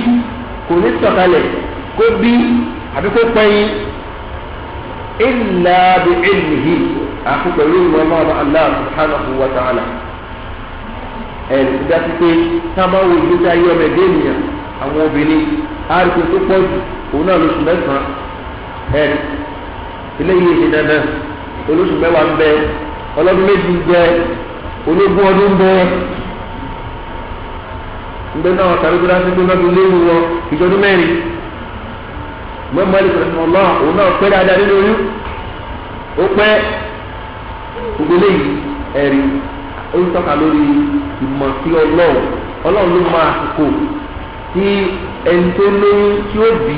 kò ní sọ̀kalẹ̀ kó bí àbí kó pẹ́yìn illa bi ilmihi àfi pẹ̀lú ìwọ̀n máa bá Allah subhanahu wa ta'ala. Ẹ̀rù ti dá sí pé tá a bá wo ìgbésí ayé ọmọ ẹ̀dẹ́ ènìyàn àwọn obìnrin àríkò tó pọ̀ jù òun náà lóṣù mẹ́sàn-án ẹ̀rù eléyìí ṣe dandan olóṣù mẹ́wàá ń bẹ ọlọ́dún méjì ń bẹ ológun ọdún ń bẹ nbẹ náà tàbí tó dáa sí pé lọ́dún léwu wọn ìjọdún mẹ́rin mọ́mọ́ ẹ̀lì sọ̀rọ̀ ọlọ́ òun náà pẹ́ dáadáa nínú oyún ó pẹ́ gbogbo eléyìí ẹ̀rí ó ń tọ́ka lórí ìmọ̀ sí ọlọ́run ọlọ́run ló máa àsìkò tí ẹni tó lóyún tí ó bí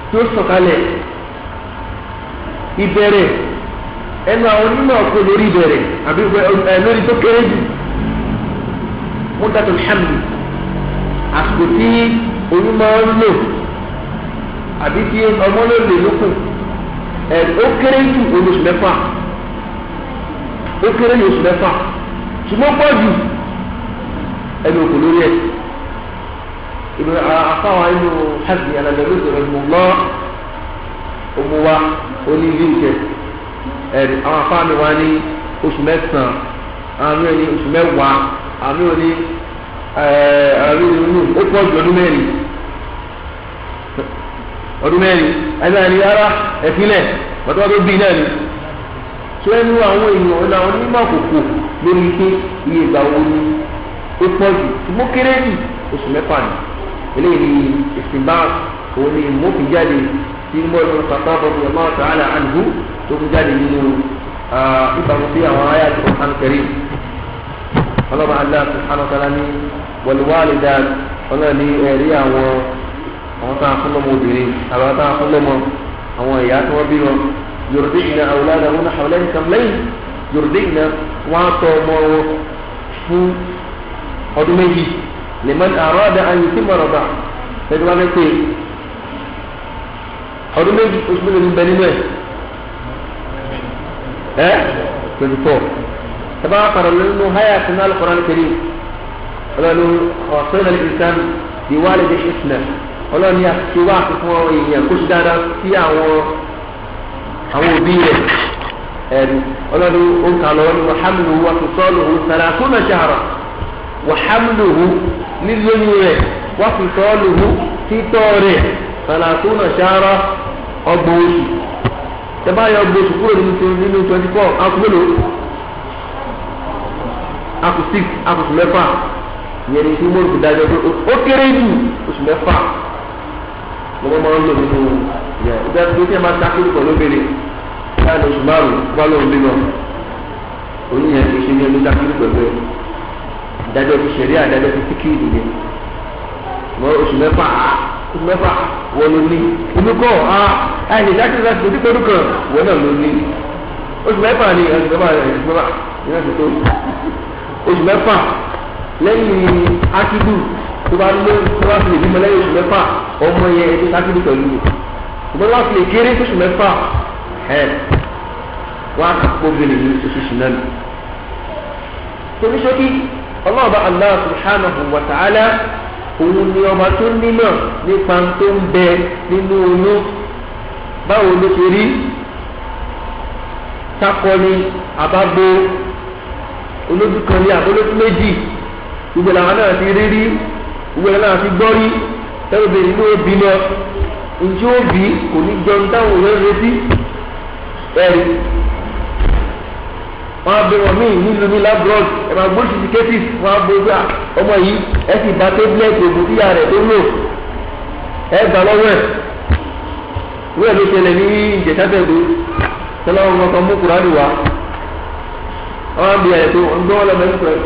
tí ó sọ̀kalẹ̀ ìbẹ̀rẹ̀ ẹnu àwọn onímọ̀ kò lórí ìbẹ̀rẹ̀ àbí lórí tó kéré jù muddatul hamli àsìkò tí oyún máa ń lò àbí tí ọmọ ló lè lókun ẹ ó kéré jù oṣù mẹ́fà ó kéré jù oṣù mẹ́fà ṣùgbọ́n pọ̀ jù ẹnu òkú lórí ẹ̀ Ìbùnú àfáwọn inú Hazmi al-Andalusi rahimahullah omuwa oní ilé ìṣe ẹ̀rí àwọn afáàmì wa ní oṣù mẹ́sàn-án, àwọn mìíràn ní oṣù mẹ́wàá, àwọn mìíràn ní àwọn mìíràn ní ó pọ̀ ju ọdún mẹ́rin ọdún mẹ́rin ẹni àní rárá ẹ̀fílẹ̀ bàtà wà tó bí náà ni. Tó ẹnu àwọn èèyàn ọ̀nà àwọn onímọ̀ àkókò lórí pé iye ìgbà wo ni ó pọ̀ jù, ṣùgbọ́n kéré jù oṣù mẹ́fà ni. Eléyìí ni ìsìnbá òun ni ìmọ̀fìjáde tí mo lọ Khattab radiyallahu ta'ala anhu tó kú jáde nínú ìbámu sí àwọn àyá Al-Qur'an Karim. Ọlọ́ba Allah subhanahu wa ta'ala ní wal walidat, ọlọ́ọ̀ ní ẹ̀rí àwọn àwọn tá a fún lọ́mọ obìnrin, àwọn tá a fún lọ́mọ àwọn ìyá tí wọ́n bí wọn, yurdi'na awladahunna hawlayni kamlayn, yurdi'na wọ́n á tọ́ ọmọ wọn fún ọdún méjì, liman arada an yutimma rida'a, ẹni wọ́n fẹ́ pé ọdún méjì oṣù mélòó ní bẹ nínú ẹ̀ 24. Tẹ́bá padà nínú háyà sínú Al-Qur'an Al-Karim, ọlọ́run ọ̀sán al-insan biwalidayhi husna, ọlọ́run ní àti wá àfikún èèyàn kó ṣe dáadáa sí àwọn òbí rẹ̀. Ẹ̀rí ọlọ́run ó ń kà lọ́wọ́ ní wa hamluhu wa fisaluhu thalathuna shahra, wa hamluhu lílóyún rẹ̀, wa fisaluhu títọ́ rẹ̀ thalathuna shahra ọgbọ̀n oṣù. Tẹ́bá yọ ọgbọ̀n oṣù kúrò nínú 24, akú mélòó? Akú 6, akú oṣù mẹ́fà. Ìyẹn ni tí mọ́rùkù dájọ́ pé ó kéré jù oṣù mẹ́fà lọ́wọ́ máa ń lò nínú ìyẹn. Ìgbà tó tí ẹ máa ta kúrò pẹ̀lú obìnrin láàrin oṣù márùn-ún bá lóun bímọ, oníyẹn kì í ṣe ní ẹni ta kúrò pẹ̀lú ẹ̀. Ìdájọ́ ti ṣẹ̀rí àdájọ́ ti síkì nìyẹn. Mọ oṣù mẹ́fà, oṣù mẹ́fà wọ́n ló ní inú kọ́ àìní ìdájọ́ láti ojú pẹ̀lú kan wọ́n náà ló ní oṣù mẹ́fà ni oṣù mẹ́fà oṣù mẹ́fà ìyẹn ti tó oṣù mẹ́fà lẹ́yìn akidu tó bá lé tó bá fi lè bímọ lẹ́yìn oṣù mẹ́fà ọmọ yẹn ètò akidu pẹ̀lú ṣùgbọ́n wọ́n fi lè kéré oṣù mẹ́fà ẹ̀ wọ́n á kó obìnrin ní oṣù ṣìnà ni. Torí ṣókí ọlọ́ọ̀bá Allah subhanahu wa ta'ala òun ni ọba tó nímọ̀ nípa tó ń bẹ nínú oyún, báwo ló ṣe rí, sákọ ni àbábo, olójú kan ní àbólójú méjì, gbogbo làwọn náà ti rí rí, gbogbo làwọn náà ti gbọ́ rí, tẹ́lifíṣàn ló bí lọ, njẹ́ ó bí kò ní jẹun táwọn èèyàn retí. Ẹ̀rí wọ́n á bẹ wọn míì nílùú ní labroad, ẹ máa gbó ṣìṣì kéfì, wọ́n á bẹ gbà ọmọ yìí ẹ sì bá tébúlẹ̀tì ògùn tíyà rẹ̀ tó lò ẹ gbà lọ́wọ́ ẹ̀. Wíwẹ̀ ló ṣẹlẹ̀ ní ìjẹ̀sátẹ̀dó tọ́lá wọn kan mú kúránì wá, wọ́n á bí ẹ̀ tó ń gbọ́ wọn lọ́mọ ẹ̀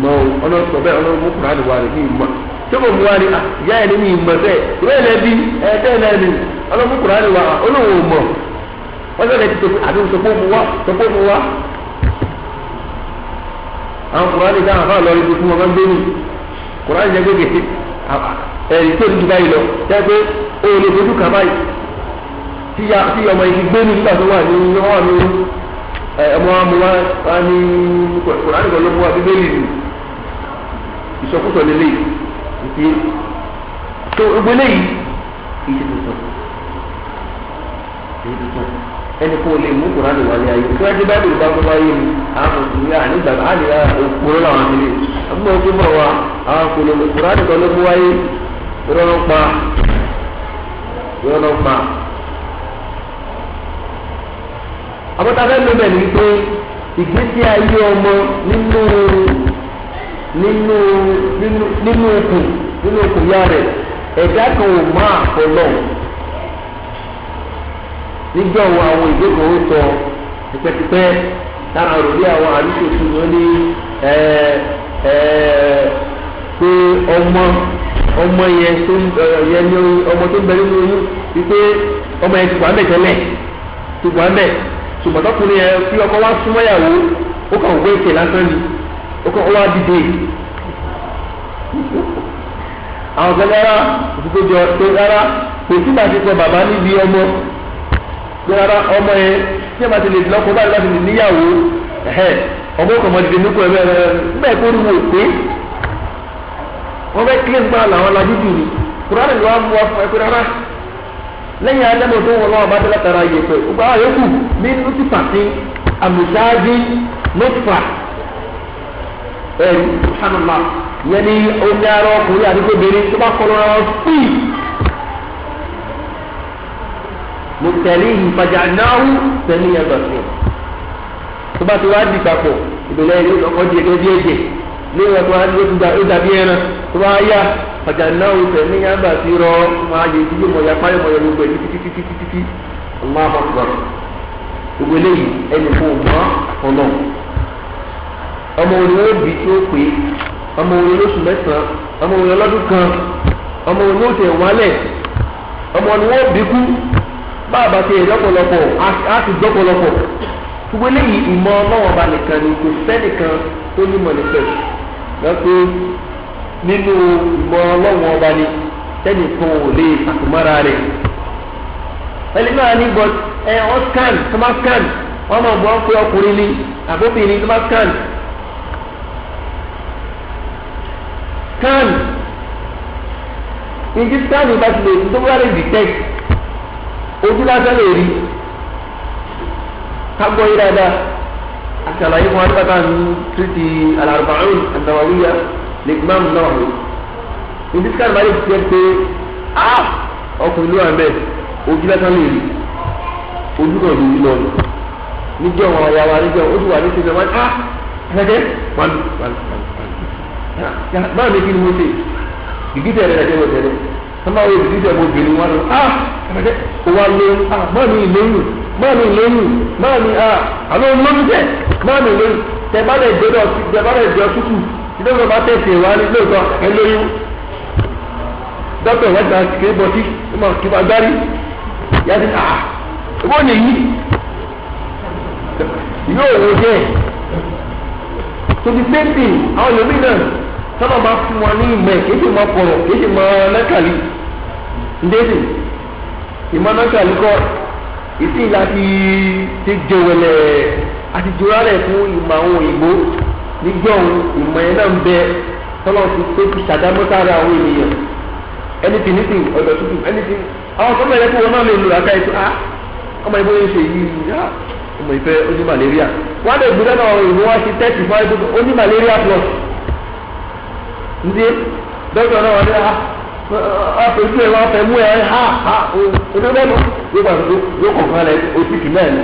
mọ̀ ọ́ ọ̀nà sọ bẹ́ẹ̀ ọ̀nà mú kúránì wá rẹ̀ ní ìmọ̀ tí kò mú wa ni ìyá ẹ̀ ní ní ìmọ̀ sẹ́ẹ̀ ìwé ẹ̀ lẹ́bi ẹ̀ tẹ́ ẹ̀ lẹ́bi ọ̀nà mú kúránì wá olóhùn ò mọ̀ wọ́n sọ̀rọ̀ ti tó àbí sọpọ́ mu wá sọpọ́ mu wá. Àwọn kúránì dáhùn fáwọn lọ́ọ́ ibi fún wọn gbé ní kúránì jẹ́ gbé gèsè ẹ̀rí tó ní ju báyìí lọ jẹ́ pé ó lè fojú kà báyìí tí ọmọ yìí gbé ní nígbà tó wà ní wọ́n wà ní ọmọ wa mú wa ní kúránì kan ló mú wa bíbélì nù ìsọkúsọ lélẹ̀ ìfi tó gbogbo eléyìí kì í ṣe tuntun kì í ṣe tuntun ẹni kó lè mú kúránì wálé ayé tí wọ́n ti bá bèrè bá mú wáyé ni àwọn mùsùlùmí ànígbà àní òkúrò làwọn ti lè àbúrò òkú bọ̀ wá àwọn kò lè kúránì kan ló mú wáyé irọ́ pa irọ́ pa. Àbọ̀tá fẹ́ ló bẹ̀ ní pé ìgbésí ayé ọmọ nínú nínú nínú nínú okùn nínú okùn ya rẹ̀ ẹ̀dá kan ò máa fọlọ́ níjọ́ wo àwọn ìjókòó sọ tipẹ́tipẹ́ lára òrùlé àwọn àlùkò tó ní ní pé ọmọ ọmọ yẹn tó yẹn ní ọmọ tó ń bẹ nínú oyún wípé ọmọ yẹn ti wà mẹ́ tẹ́lẹ̀ ti wà mẹ́ ṣùgbọ́n tọkùnrin yẹn tí ọkọ wá súnmọ́ ìyàwó ó kàn wé ètè lásán ni ó kàn wá dìde. Àwọn kan rárá òtútù jọ pé rárá kò sí bá ti sọ bàbá níbi ọmọ pé rárá ọmọ yẹn tí ẹ bá ti lè lọ́kọ báyìí láti lè níyàwó ọmọ kan mọ dìde nípò ẹ bẹ́ẹ̀ bẹ́ẹ̀ kó rí wò pé Wọ́n fẹ́ kílẹ̀ gbọ́n làwọn lajú jù ní. Kùránì ló wá mú wa fún ẹ pé rárá. Lẹ́yìn Ádámù tó wọ́n lọ́wọ́ bá dé látara yẹ̀pẹ̀. Gbogbo àwọn yòókù ní nùtìfàtì àmùsáájì nùtìfà. Ẹ̀rí subhanallah yẹn ni omi ara ọkùnrin àdúgbò obìnrin tó bá kọ́ lọ́ra fíì. Mùtẹ̀líhì fàjànáhù sẹ́ni ẹgbẹ̀sìn. Tó bá ti wá di papọ̀ ìbílẹ̀ ìlú ọkọ̀ di ẹgbẹ́ bí ẹ̀jẹ̀ lórí ọkọ̀ ó dàbí ẹran tó bá yá fàjànáhù sẹ́ni ẹgbẹ̀sìn rọ máa yẹ ìdílé mọ̀ ya páyọ̀ mọ̀ ya gbogbo ẹ̀ títí títí títí títí Allahu Akbar. Gbogbo eléyìí ẹnì fún ọmọ àfọlọ́. Ọmọ òní wọ́n bí tí ó pé ọmọ òní lóṣù mẹ́sàn-án ọmọ òní ọlọ́dún kan ọmọ òní ó tẹ̀ wálẹ̀ ọmọ òní wọ́n bí kú báàbá ti èrè ọ̀pọ̀lọpọ̀ á ti gbọ́pọ̀lọpọ̀ gbogbo eléyìí ìmọ̀ ọlọ́wọ́n ọba nìkan ni kò sẹ́nìkan tó nímọ̀ nípẹ̀ lọ́pẹ́ nínú ìmọ̀ ọlọ́wọ́n ọba ni sẹ́nìkan ò lè àtúmọ́ra rẹ̀ ẹni náà ní but ẹ ọ scan tó má scan wọn máa gbọ́ pé ọkùnrin ni àbóbìnrin tó má scan scan ìdí scan bá ti lè tó bá lè detect ojú lásán lè rí kágbọ́ yí dáadáa àṣàlàyé fún adúgbàtà ní títí al-arba'un an-nawawiyya l'Imam Nawawi ìdí scan bá lè detect pé ah ọkùnrin ló wà ń bẹ̀ ojú lásán lè rí ojú kan lè rí lọ níjọ́ wọn ọ̀yà wa níjọ́ ó sì wà ní sinmi wọn ah ẹ̀ẹ́dẹ́ wọn wọn wọn báwo ni kí ni mo ṣe gìgísẹ̀ rẹ̀ lẹ́jọ́ tẹ̀lé sọ́mà wo gìgísẹ̀ mo bìnrin wọn lọ ah ẹ̀ẹ́dẹ́ kò wá lóyún ah báwo ni ìlóyún báwo ni ìlóyún báwo ni ah àlọ́ olóyún tẹ̀ báwo ni ìlóyún tẹ̀ bá lẹ̀ gbẹdọ̀ tẹ̀ bá lẹ̀ jọ tútù ìdókòwò bá tẹ̀sẹ̀ wá ní lóòótọ́ ẹ lóyún dókítà wọ́n ti kiri bọ́tí kí wọ́n gbárí yàtí ah ìwọ nìyí yóò wò jẹ tóbi pẹ́ntì àwọn yomi náà sábà máa fún wọn ní ìmọ̀ ẹ̀ kìí ṣe máa kọ̀rọ̀ kìí ṣe máa nákàlí ndéèdè ìmọ̀ nákàlí kọ́ ìsìn láti ti jẹwẹlẹ̀ àti jùlọ fún ìmọ̀ àwọn òyìnbó nígbà òun ìmọ̀ yẹn náà ń bẹ tọ́lọ́ ti tó fi ṣàdámọ́sára àwọn ènìyàn anything anything ọ̀dọ̀ tuntun anything àwọn sọ́mọ ẹ̀rẹ́ kí wọ́n náà lè lò àká ètò ah ọmọ ìbò yẹn ṣe yìí ah ọmọ ìfẹ́ ó ní malaria wọ́n lè gbé dáná ọ̀rọ̀ ìwọ́n wá ṣe tẹ́tì fún àìsàn ó ní malaria plus ndí dókítà náà wọ́n ní ah àpèjú ẹ̀ wọ́n fẹ́ mú ẹ̀ ha ha onídẹ́nu yóò gbà tó yóò kọ̀ fún ẹ òtítì náà ni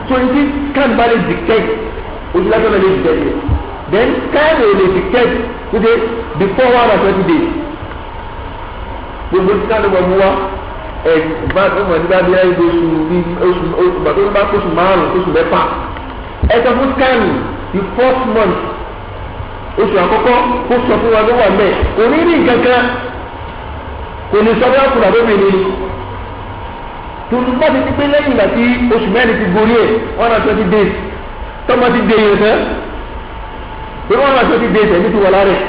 so ìdí kan bá lè dictate ojú lásán lè dictate then kan lè dictate today before 120 days gbogbo tí káàdì wọn mú wa ẹ bá ọmọ nígbà bí ẹyẹ oṣù bí oṣù oṣù bàtó bá oṣù márùn oṣù mẹ́fà ẹ sọ fún scan the first month oṣù àkọ́kọ́ kó sọ fún wa ló wà mẹ kò ní rí nǹkan kan kò ní sọ bí ọkùnrin àbómi ni tuntun bá ti di pé lẹ́yìn ìgbà tí oṣù mẹ́rin ti gorí ẹ̀ 120 days tọ́mọ ti dé yẹn sẹ́ pé 120 days ẹ̀mí ti wà lára ẹ̀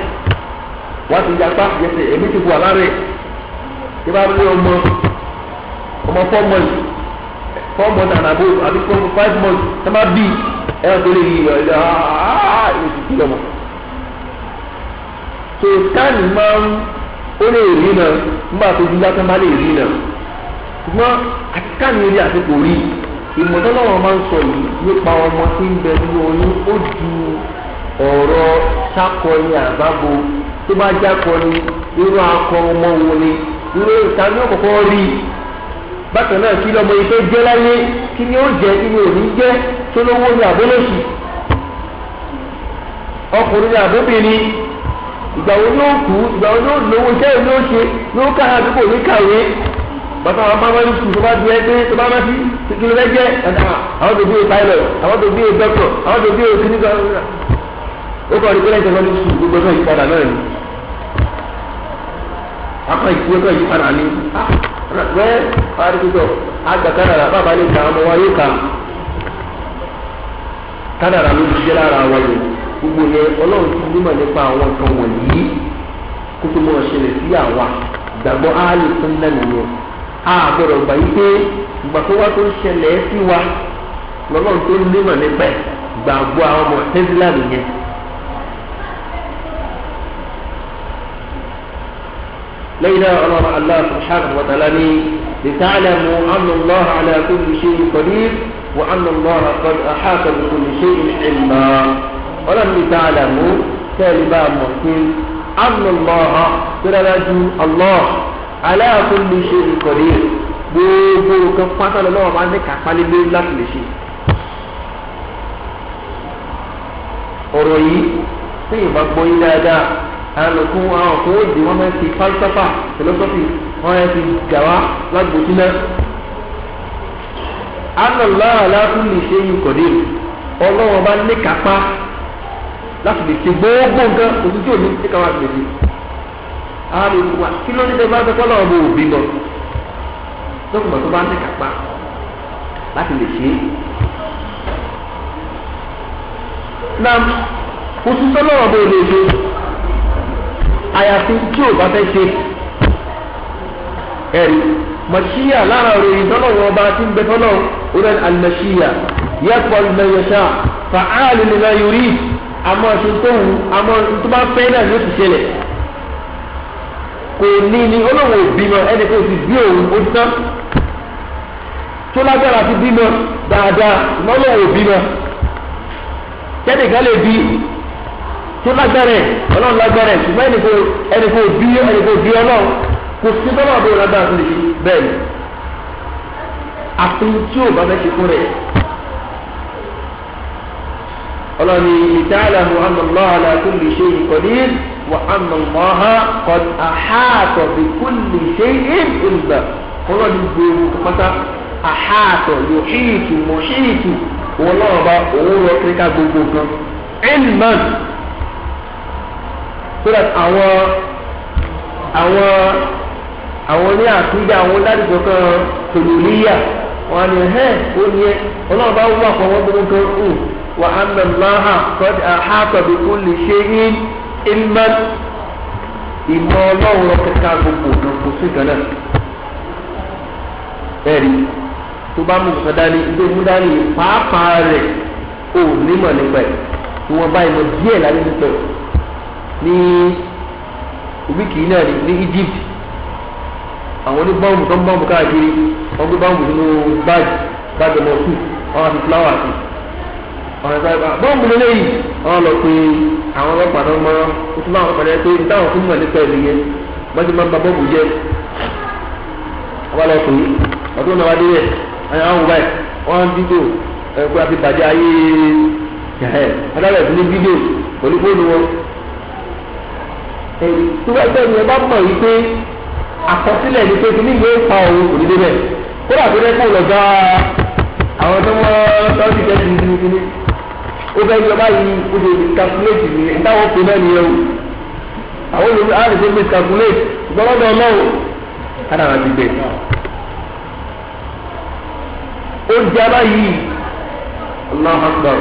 wọ́n ti yapa yẹsẹ̀ ẹ̀mí ti wà lára ẹ̀ tí bá rí ọmọ ọmọ 4 months 4 months and above àbí 4 5 months tó bá bí ẹ tó lè yí ẹ ẹ oṣù kí lọmọ. So scan máa ń ó lè rí náà nígbà tó dúdú tó bá lè rí náà ṣùgbọ́n àti scan rí àti kò rí ìmọ̀tọ́lọ́wọ́ máa ń sọ yìí nípa ọmọ tí ń bẹ nínú oyún ó ju ọ̀rọ̀ sákọni àbábo tó bá jákọni irú akọ ọmọ wo ni irú ìta ní òkòkò rí bákan náà kí lọmọ ìfẹ́ jẹ́ láyé kí ni ó jẹ́ kí ni ò ní jẹ́ tó lówó ní àbólòsì ọkùnrin ní àbóbìnrin ìgbà wo ni ó kú ìgbà wo ni ó lówó iṣẹ́ ìlú ó ṣe ní ó kára àdúgbò ní kàwé bàtà àwọn bá ní sùn tó bá di ẹgbẹ́ tó bá má sí kí ló fẹ́ jẹ́ àwọn tó bí o pilot àwọn tó bí o doctor àwọn tó bí o kíní kan ó kọ́ ní pẹ́lẹ́ ìjọba ní sùn gbogbo ẹ̀kọ́ ìyípadà náà ni akọ ìkú ẹ̀kọ́ ìyípadà ni wẹ́ pariwo àgbà kádàrà bàbá lè ka ọmọ wa yóò ka kádàrà ló ti jẹ́ lára wa yẹn gbogbo yẹn ọlọ́run ti nímọ̀ nípa àwọn nǹkan wọ̀nyí kó tó mọ̀ ṣẹlẹ̀ sí àwa gbàgbọ́ áálì fún náà nìyẹn a gbọ́dọ̀ gbà yí pé ìgbà tó wá tó ń ṣẹlẹ̀ sí wa lọ́lọ́run tó nímọ̀ nípa ẹ̀ gbàgbọ́ àwọn ọmọ tẹ́sílà nìyẹn. Lẹ́yìn náà ọlọ́run Allah subhanahu wa ta'ala ní lita'lamu anna Allaha ala kulli shay'in qadir wa anna Allaha qad ahata bi kulli shay'in ilma. Ọlọ́run lita'lamu tẹ́lẹ̀ bá mọ̀ pé anna Allaha tẹ́lẹ̀ Allah ala kulli shay'in qadir gbogbo nǹkan pátá lọ́wọ́ máa ń ní kápá lé lórí láti lè ṣe. Ọ̀rọ̀ yìí tí ìbá gbọ́ yín dáadáa alùpùpù àwọn kan ó di wọ́n máa ń fi falsafa philosophy wọ́n máa ń fi gà wá lágbòtí náà. Anna Allaha ala kulli shay'in qadir ọlọ́wọ́n bá ní kápá láti lè ṣe gbogbo nǹkan òtún tí ò ní kápá láti lè ṣe. Alùpùpù wa kí ló ní bẹ́ẹ̀ bá fẹ́ kọ́ lọ́wọ́ bó òbí lọ lọ́kùnrin tó bá ní kápá láti lè ṣe é. Nam òtútọ́ lọ́wọ́ bó lè ṣe àyàfi tí ò bá fẹ́ ṣe. Ẹ̀rí màṣíyà lára òròyìn tọ́lọ́wọ́ ọba tí ń bẹ tọ́lọ́ orí àlùmọ̀ṣíyà yẹ́pọ̀ lẹ́yẹ̀ṣà fa'alu lima yurid àmọ́ ṣe tó wù àmọ́ tó bá fẹ́ náà ló ti ṣẹlẹ̀. Kò ní ní olóhùn òbímọ ẹni tó ti bí òun ó tán tó lágbára ti bímọ dáadáa lọ́lọ́hùn òbímọ kẹ́nìkan lè bí tó lágbára ẹ̀ ọlọ́run lágbára ẹ̀ ṣùgbọ́n ẹnì kò bí ẹnì kò bí ọlọ́run kò sí tọ́lọ́ àbúrò lágbára tó lè ṣe bẹ́ẹ̀ ni àfi tí ò bá fẹ́ ṣe fún rẹ̀. Ọlọ́ni lita'lamu anna Allaha ala kulli shay'in qadir wa anna Allaha qad ahata bi kulli shay'in ilma. Ọlọ́ni gbòòrò pátá ahata yuhitu muhitu òun náà bá òun rọ kíríkà gbogbo kan ilman so that àwọn ní àtúndì àwọn ládùúgbò kan tòlóníyà wọn ni ẹ ó ní ẹ ọlọ́run bá wà fún wọn gbogbo kan ń wa anna Allaha qad ahata bi kulli shay'in ilman ìmọ̀ ọlọ́run rọ kíríkà gbogbo kan kò sí kan náà ẹ̀rí tó bá mú nǹkan dání ilé mú dání pàápàá rẹ̀ ò nímọ̀ nípa ẹ̀ tí wọ́n bá ìmọ̀ díẹ̀ lálẹ́ nípa ẹ̀ ní wíìkì náà ní Egypt àwọn oníbọ́ọ̀mù tó ń bọ́ọ̀mù káàkiri wọ́n gbé bọ́ọ̀mù sínú báàgì báàgì ọmọ sùn wọ́n á fi fúláwà sí bọ́ọ̀mù lélẹ́yìí wọ́n lọ pé àwọn ọlọ́pàá náà mọ́ ó tún bá àwọn ọlọ́pàá pé táwọn fún mọ̀ nípa ẹ̀ nìyẹn wọ́n ti máa ń ba bọ́ọ̀mù jẹ́ wọ́n lọ pè é ọdún náà wá dé rẹ̀ àwọn báyìí wọ́n fídíò ẹ̀kọ́ àti bàjẹ́ ayé ẹ̀ adáwọ̀ ẹ̀fún ní fídíò pẹ̀lú fóònù wọn. Tó bá gbẹ́ ni ẹ bá mọ̀ yìí pé àkọsílẹ̀ ni pé kíní yóò pa òun kò ní débẹ̀ kódà tó dẹ́ kó lọ gá àwọn tó wọ́n tọ́jú tẹ́sí ní kíní. Ó fẹ́ yọ báyìí ó ṣe miscalculate ní ìdáwọ́ pé náà nìyẹn o. Àwọn olùkọ́ á lè ṣe miscalculate ìgbọ́lọ́dọ̀ ọlọ́run kádàrá ti gbẹ. Ó jẹ́ báyìí Allahu Akbar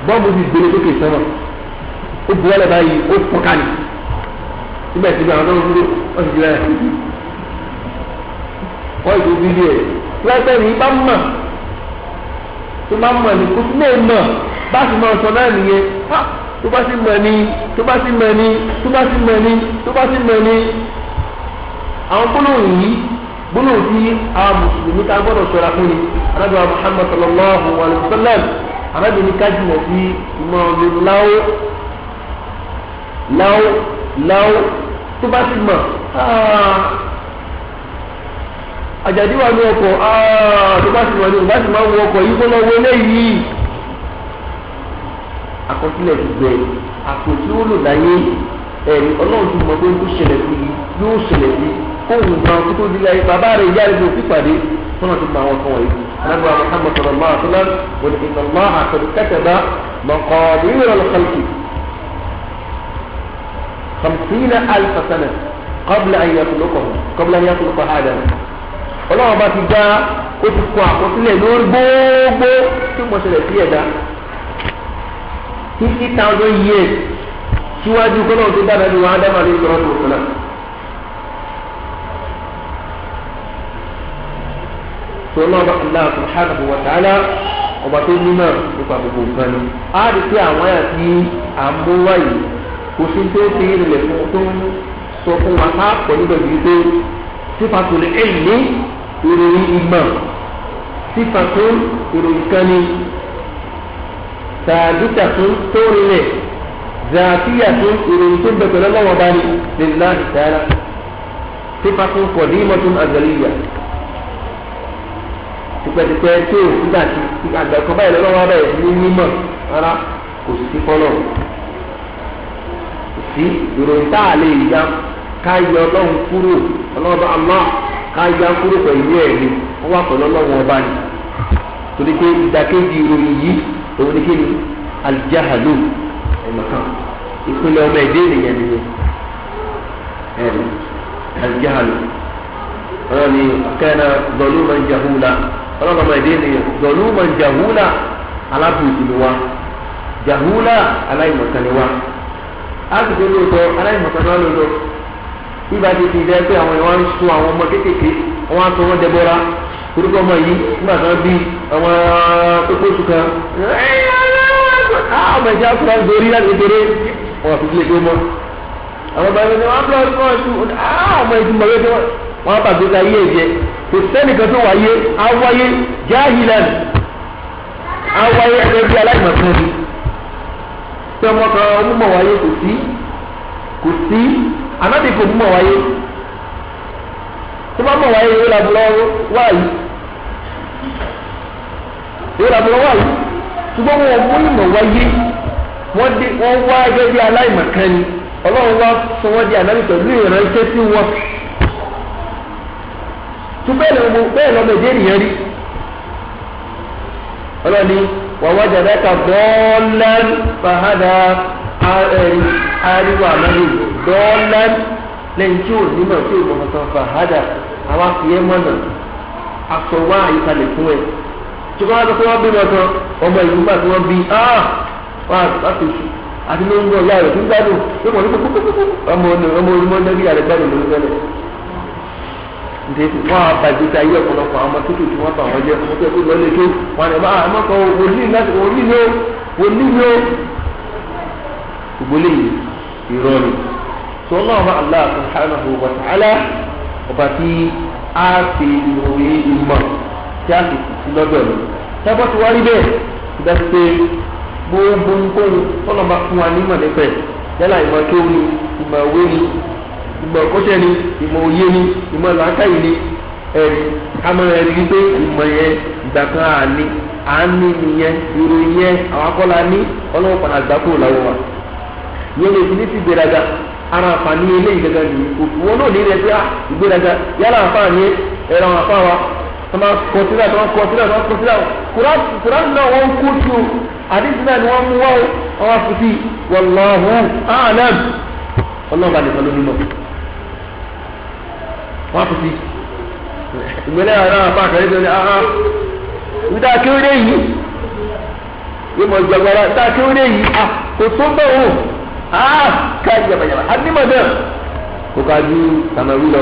bọ́ọ̀bù ti gbélé sókè sọ́mà ó bu ọlẹ̀ báyìí ó fọ́ká ní síbẹ̀síbẹ̀ àwọn tó ń dúró wọ́n ti jẹ́ wọ́n ìlú fídíò ẹ̀ lọ́sẹ̀ ní bá mọ̀ tó bá mọ̀ ní kó sílẹ̀ mọ̀ bá sì máa sọ náà nìyẹn tó bá sì mọ̀ ní tó bá sì mọ̀ ní tó bá sì mọ̀ ní tó bá sì mọ̀ ní. Àwọn gbólóhùn yìí gbólóhùn tí àwọn mùsùlùmí ká gbọ́dọ̀ ṣọ́ra fún ni anábìá Muhammad sallallahu alayhi wa sallam anábìá ní kájìnà sí ìmọ̀ ọ̀lù láwó láwó láwó tó bá sì mọ̀ àjàdí wà ní ọkọ̀ tó bá sì mọ̀ ní ọba sì máa ń wọ ọkọ̀ yìí kó lọ wọ eléyìí. Àkọsílẹ̀ ti gbẹ àpò tí ó lò láyé ẹ̀rí ọlọ́run ti mọ̀ pé ó ṣẹlẹ̀ sí i yóò ṣẹlẹ̀ sí kóhùn gan kó tó di láyé bàbá rẹ̀ ìyá rẹ̀ ló fi pàdé fúnà tó gba àwọn kan wọ̀nyí. Anábìá Muhammad sallallahu alaihi wa sallam wọ́n inna Allaha qad kataba maqadir al-khalqi 50,000 sana qabla an yakhluqahum qabla an yakhluqa Adam. Ọlọ́run bá ti dá ó ti kọ àkọsílẹ̀ lórí gbogbo tí mo ṣẹlẹ̀ sí ẹ̀dá 50,000 years síwájú kọ́nà tó dára ní wàá dábàá ní ìṣòro tó sọ̀rọ̀. Tó lọ́wọ́ Allah subhanahu wa ta'ala ọba tó nímọ̀ nípa gbogbo nǹkan ni. A rí pé àwọn àyà tí à ń mú wáyé kò sí tó fi ìrìnlẹ̀ fún tó ń sọ fún wa ká pọ̀ níbẹ̀ bíi pé sífàtún ilmi ìròyìn ìmọ̀ sífàtún ìròyìn kan ni tàbítàtún tó rinlẹ̀ zàtìyàtún ìròyìn tó ń bẹ pẹ̀lú ọlọ́wọ́ bá ní lillahi ta'ala sífàtún qadimatun azaliyya tipẹ́tipẹ́ tí o nígbà tí àgbà kan báyìí lọ́wọ́ báyìí ní mímọ̀ rárá kò sí fọlọ́ kò sí ìròyìn tá a lè ya ká yọ ọlọ́run kúrò ọlọ́run bá Allah ká yọ kúrò pẹ̀lú ẹ̀mí wọ́n wà pẹ̀lú ọlọ́run ọba ni torí pé ìdàkejì ìròyìn yìí òun ni kí ni aljahalu ẹ̀mọ̀kan ìpínlẹ̀ ọmọ ẹ̀dẹ́ ènìyàn nìyẹn ẹ̀rí aljahalu ọlọ́run ni kana zaluman jahula ọlọ́run ọmọ ẹ̀dẹ́ ènìyàn zaluman jahula alábùsùn ni wa jahula aláìmọ̀kan ni wa á sì tó lóòótọ́ aláìmọ̀kan ni wa lóòótọ́ ibà ti ti dẹ́ pé àwọn ìwà ń sun àwọn ọmọ kéékèèké wọ́n á sọ wọ́n dẹbọra orúkọ ọmọ yìí nígbà tí wọ́n bí ọmọ kókó oṣù kan ọmọ ìjà fúnra ń dorí láti kékeré wọn fi lè gbé mọ́ àwọn bàbá mi wọn bá wọn tún ọmọ ìtumọ̀ wẹ́ẹ́ tí wọ́n bá gbé ká yé ẹ̀jẹ̀ kò sẹ́nìkan tó wáyé awáyé jahilan awáyé ẹgbẹ́ bí aláìmọ̀kan ni tí ọmọ kan ọmọ wáyé kò sí kò sí anábì kò mọ̀ wáyé tó bá mọ̀ wáyé yóò làbúrò wáyé yóò làbúrò wáyé ṣùgbọ́n wọn mú ìmọ̀ wáyé wọ́n dé wọ́n wá gẹ́gẹ́ bí aláìmọ̀kan ni ọlọ́run wá sọ wọ́n di ànábì pẹ̀lú ìránṣẹ́ sí wọn tó bẹ́ẹ̀ lọ́mọ bẹ́ẹ̀ lọ́mọ èdè ènìyàn rí ọlọ́ni wà wájà dáka dọ́ọ́lán fàhádà ariwo ànábì dọ́ọ́lán lẹ́yìn tí ò nímọ̀ tí ò mọ̀ tán fàhádà àwa fi ẹ́ mọ̀nà aṣọ wá àyíkalẹ̀ fún ẹ tí wọ́n á sọ pé wọ́n bí wọn tán ọmọ ìlú gbà tí wọ́n bí wọ́n á fi àti ló ń gbọ́ ìyá rẹ̀ tó ń gbádùn pé wọ́n ní kókókókó ọmọ ọmọ onímọ̀ ń dẹ́bí ìyá rẹ̀ gbádùn lórí tẹ́lẹ̀ nítorí wọ́n á bàjẹ́ sí ayé ọ̀pọ̀lọpọ̀ àwọn ọmọ tútù tí wọ́n bà wọ́n jẹ́ ọmọ tó yẹ kó lọ lé tó wọn ni máa ọmọ kan wòlíì láti wòlíì ni ó wòlíì ni ó gbogbo léyìí irọ́ ni tó náà Allah subhanahu wa ta'ala ọba tí a fi ìròyìn ìmọ̀ tí a sì sí lọ́dọ̀ ni tábọ́ ti wá rí bẹ́ẹ̀ ti dá sí pé gbogbo nǹkan tọ́lọ̀ bá fún wa nímọ̀ nípa ẹ̀ yálà ìmọ̀ tó ní ìmọ̀ òwe ni ìmọ̀ ìkọ́ṣẹ́ ni ìmọ̀ òye ni ìmọ̀ làákàyè ni ẹ̀rí kámọ́ ẹ̀rí wípé ìmọ̀ yẹn ìgbà kan àní àní nìyẹn ìròyìn yẹn àwọn akọ́lá ní ọlọ́wọ́ padà gbà kúrò láwọ́ wa yẹn lè fi ní ti gbéraga ara àǹfààní eléyìí gẹ́gẹ́ nìyí òfin wọn náà ní rẹ pé ìgbéraga yálà àǹfààní ẹ̀rọ àwọn àǹfààní wa tọ́mọ kọsílẹ̀ tọ́mọ kọsílẹ̀ tọ́mọ kọsílẹ̀ kuran náà wọ́n kú tu àdìsí náà ni wọ́n mú wá o wọ́n fi sí wallahu a'lam ọlọ́run bá nìkan ló ní mọ̀ wọ́n fi sí ìgbélé àwọn àpá àkàrẹ́ tó ní aha ìdá akéwédé yìí ìmọ̀ ìjàgbára ìdá akéwédé yìí à kò tó bẹ́ẹ̀ o ah ká jàbàjàbà àdìmọ̀ náà kò ká ju tàmàwí lọ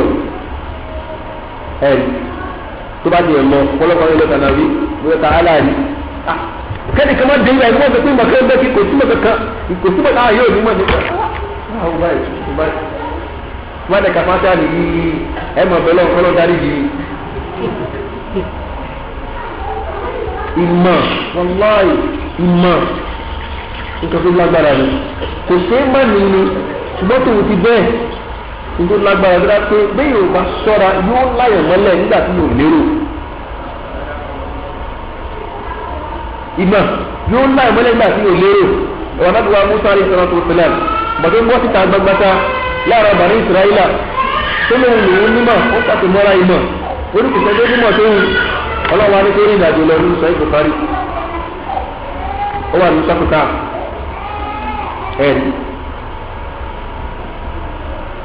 ẹ̀rí tó bá tiẹ̀ lọ ọ̀pọ̀lọpọ̀ ilé tànàbí ló ta aláàrí kẹ́ni kan máa dé ìgbà ìgbà pé màkà bẹ́ẹ̀ kí kò sí màkà kan kò sí màkà yóò ní mọ̀ nípa àwọn báyìí báyìí wọ́n á dẹ̀ka fáńtà nìyí ẹ̀ mọ̀ bẹ́ẹ̀ lọ́wọ́ kọ́lọ́ darí yìí. Ìmọ̀ wàláì ìmọ̀ nǹkan tó lágbára ni kò ṣe é má ní ni ṣùgbọ́n tòun ti bẹ́ẹ̀ nítorí lágbára bí wọ́n pé bẹ́ẹ̀ yóò bá ṣọ́ra yóò láyọ̀ mọ́lẹ̀ nígbà tí yóò lérò ìmọ̀ yóò láyọ̀ mọ́lẹ̀ nígbà tí yóò lérò ẹ̀wọ̀n náà ti wá Musa alayhi salatu wa salam bàtí wọ́n ti ta gbagbata láàárọ̀ bàní Israẹla tó lóun lòun nímọ̀ ó pàtó mọ́ra ìmọ̀ oríkìsẹ́ tó nímọ̀ tó wù ọlọ́wọ́ ní kórè ìrìnàjò lọ ní sọ́yìn Bukhari ó wà ní sáfùkà ẹ̀rí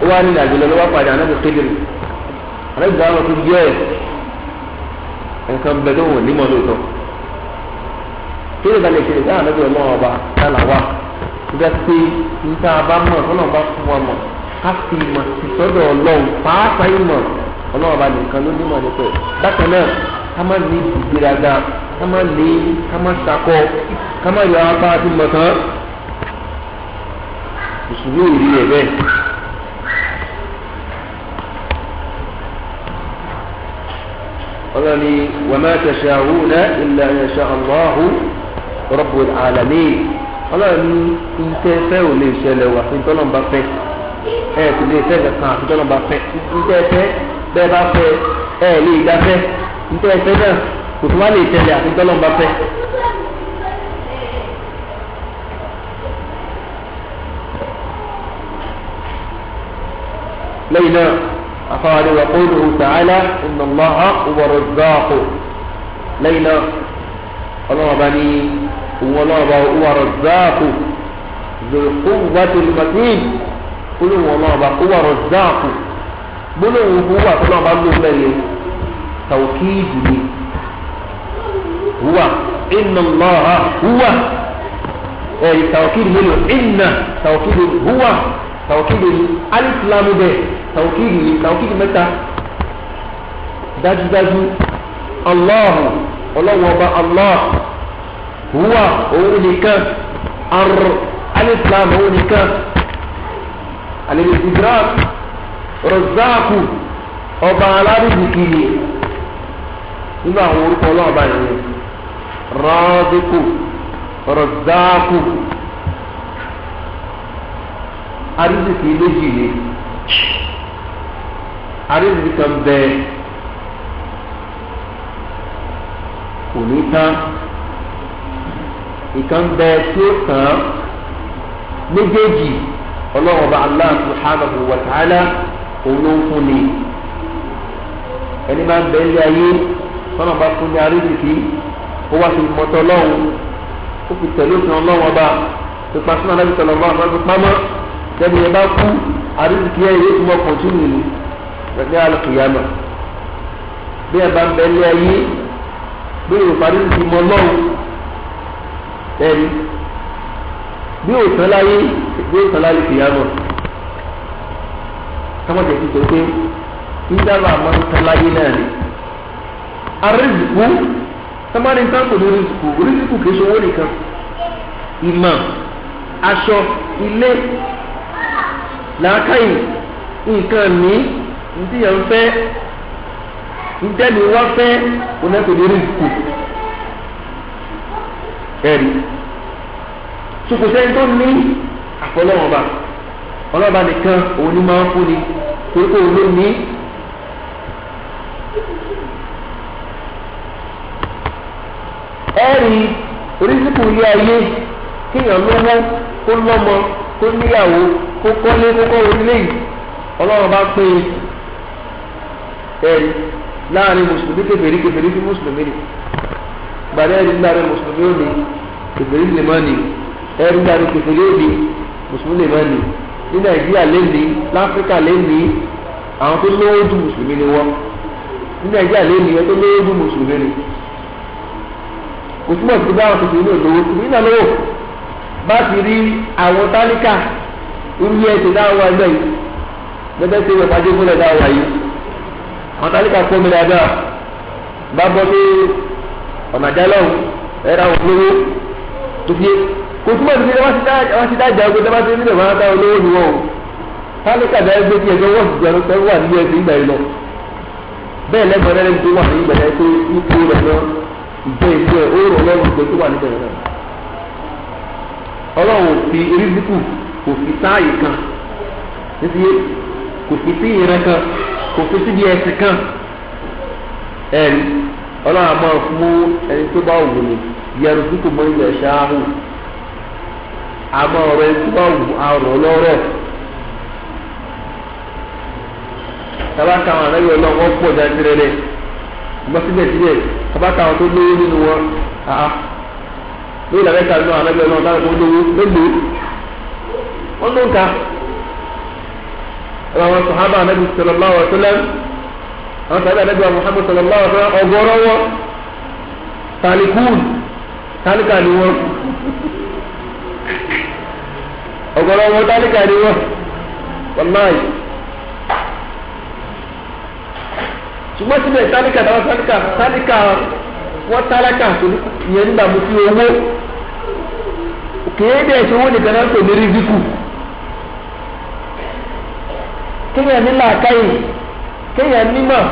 ó wá nílẹ̀ àjọlọ lọ́wọ́ padà anábì Khidr anábì bá wọn tó yẹ nǹkan bẹ tó wò nímọ̀ lóòótọ́ kí ló bá lè ṣe ìdáhùn anábì ọlọ́wọ́ ọba tálà wà nígbà pé níta bá mọ̀ tọ́lọ̀ bá fún wa mọ̀ ká fi ìmọ̀ sí sọ́dọ̀ ọlọ́run pàápàá ìmọ̀ ọlọ́run ọba nìkan ló nímọ̀ nípa ẹ̀ bákan náà ká má ní ìgbéraga ká má ní ká má sakọ ká má yọ apá àti mọ̀ tán mùsùlùmí ò rí ẹ̀ bẹ́ẹ̀ Ọlọ́ni wa ma tasha'una illa an yasha Allahu rabbul alamin. Ọlọ́ni ntẹ́ fẹ́ ò lè ṣẹlẹ̀ wà fún tọ́lọ́mbà fẹ́. Ẹ kò lè fẹ́ kankan àfi tọ́lọ́mbà fẹ́. Ntẹ́ fẹ́ bẹ́ẹ̀ bá fẹ́ ẹ lè dá fẹ́. Ntẹ́ fẹ́ náà kò tún wá lè ṣẹlẹ̀ àfi tọ́lọ́mbà fẹ́. Lẹ́yìn náà afáwárí wa qawluhu ta'ala inna Allaha huwa razzaq. Lẹ́yìn náà ọlọ́wọ́ bá ní òun ọlọ́wọ́ bá huwa razzaq dhul quwwatil matin. Olóhùn ọlọ́wọ́ bá huwa razzaq. Gbólóhùn huwa tọ́lọ́wọ́ bá ló mẹ́lẹ̀ tawkiid ni huwa inna Allaha huwa ẹ̀rí tawkiid mélòó inna tawkiid huwa tawkiid ni alif lam bẹ́ẹ̀ tawkiid ni tawkiid mẹ́ta. Dájúdájú Allahu ọlọ́wọ́ ọba Allah huwa òun nìkan ar alif lam òun nìkan alìlẹ̀dìgírák rọ̀záàkù ọba alárìsìkì ni. Nínú àwọn orúkọ ọlọ́ọ̀bá yẹn rọ́ọ̀dìkù rọ̀záàkù àrísìkì méjì ni. Àrísìkì kan bẹ kò ní tán, ìkan bẹ tí ó tán. Méjèèjì ọlọ́run ọba Allah subhanahu wa ta'ala òun ló ń fún ni. Ẹni máa ń bẹ ilé ayé tọ́nà bá fún ní àrísìkí, ó wá fi mọ́tọ́ ọlọ́run, ó fi tẹ̀lé òfin ọlọ́run ọba, pípa sínú anábì sọ̀rọ̀ ọba ọba pamọ́. Tẹ́ni ẹ bá kú àrísìkí ẹ yóò tún mọ́ kọ̀ntínú ni ní alùpùyàmà. Bí ẹ bá ń bẹ ilé ayé bí òfò àrísìkí mọ́ ọlọ́run ẹni bí òtán láyé bí òtán láyé kìyàmọ̀. Kámọ̀tẹ̀ ti sọ pé ìdábà máa ń tán láyé náà ni. Àrísìkú sọmọdé nǹkan kò ní rísìkú. Rísìkú kìí ṣe owó nìkan. Ìmọ̀, aṣọ, ilé, làákàyè, nǹkan ní ntí yẹn ń fẹ́, ntẹ́ni wá fẹ́, òun kò ní rísìkú. Ẹ̀rí sokosẹ́ tó ní àfọlọ́wọ́ba ọlọ́ba nìkan òun ní máa ń fún ni torí pé òun ló ní. Ẹ̀rí oríṣiríṣi ilé ayé kéèyàn lówó kó lọ́mọ kó níyàwó kó kọ́lé kó kọ́ orílẹ̀ yìí ọlọ́run bá pín in. Ẹ̀rí láàrin mùsùlùmí kèfèrí kèfèrí sí mùsùlùmí ni. Gbàdé ẹ̀rí láàrin mùsùlùmí ò ní kèfèrí lè má ní. Ẹ̀rí láàrin kèfèrí ò ní mùsùlùmí lè má ní. Ní Nàìjíríà lè ní, láfíríkà lè ní, àwọn tó lówó ju mùsùlùmí ni wọ́n. Ní Nàìjíríà lè ní, ẹ tó lówó ju mùsùlùmí ni. Kò túmọ̀ sí báwọn kèfèrí náà lówó, kèfèrí náà lówó. Bá ti rí àwọn tálíkà irú ẹsẹ̀ dáhùn wa ẹgbẹ́ yìí, bẹ́ẹ̀ ṣe wẹ̀ pàdé fúnlẹ̀ dáhùn wa yìí. Àwọn tálíkà kọ́ mi dáadáa, bá bọ́ sí ọ̀nà àjálọ̀hún, ẹ̀rọ àwọn olówó tó fi kò túmọ̀ sí wọ́n ti dájà ogun tó bá ti nílò máa ta olówó ni wọ́n o. Tálíkà dáa gbé tí ẹjọ́ wọ́n sì jẹun tó wà nílé ẹsẹ̀ ìgbà yìí lọ. Bẹ́ẹ̀ lẹ́gbọ̀n rẹ̀ tó wà ní ìgbà yẹn tó ipò rẹ̀ lọ ìjẹ́ ìlú ẹ̀ ó rọ̀ lọ́rùn tó tó wà níbẹ̀ náà. Ọlọ́run ò fi rísíkù kò fi sáàyè kan níbi kò fi sí ìran kan kò fi síbi ẹ̀sìn kan. Ẹ̀rí ọlọ́run àmọ́ fún ẹni tó bá wù ní yẹrùsíkù mọ́ ilẹ̀ ṣááhù àmọ́ ọ̀rọ̀ ẹni tó bá wù àrọ̀ lọ́rọ̀. Tabaka àwọn ànáyọ ọlọ́wọ́ pọ̀ jáde gbọ́ síbẹ̀síbẹ̀ tabaka àwọn tó lówó nínú wọn àá lórí ìlànà nínú àwọn ànáyọ ọlọ́wọ́ táwọn tó lówó mélòó wọn ló ń ka. Àwọn sàhábà ànábì sallallahu alaihi wasallam, àwọn sàhábà ànábì Muhammad sallallahu alaihi wasallam ọgọ́rọ́ wọn tàlíkùn tálíkà ni wọn, ọgọ́rọ́ wọn tálíkà ni wọn wàláyé. Ṣùgbọ́n síbẹ̀ tálíkà táwọn tálíkà tálíkà wọ́n tálákà ìyẹn nígbà mú sí owó kéde ẹ̀sìn owó nìkan náà ń pè ní rízíkù. Kéèyàn ní làákàyè, kéèyàn nímọ̀,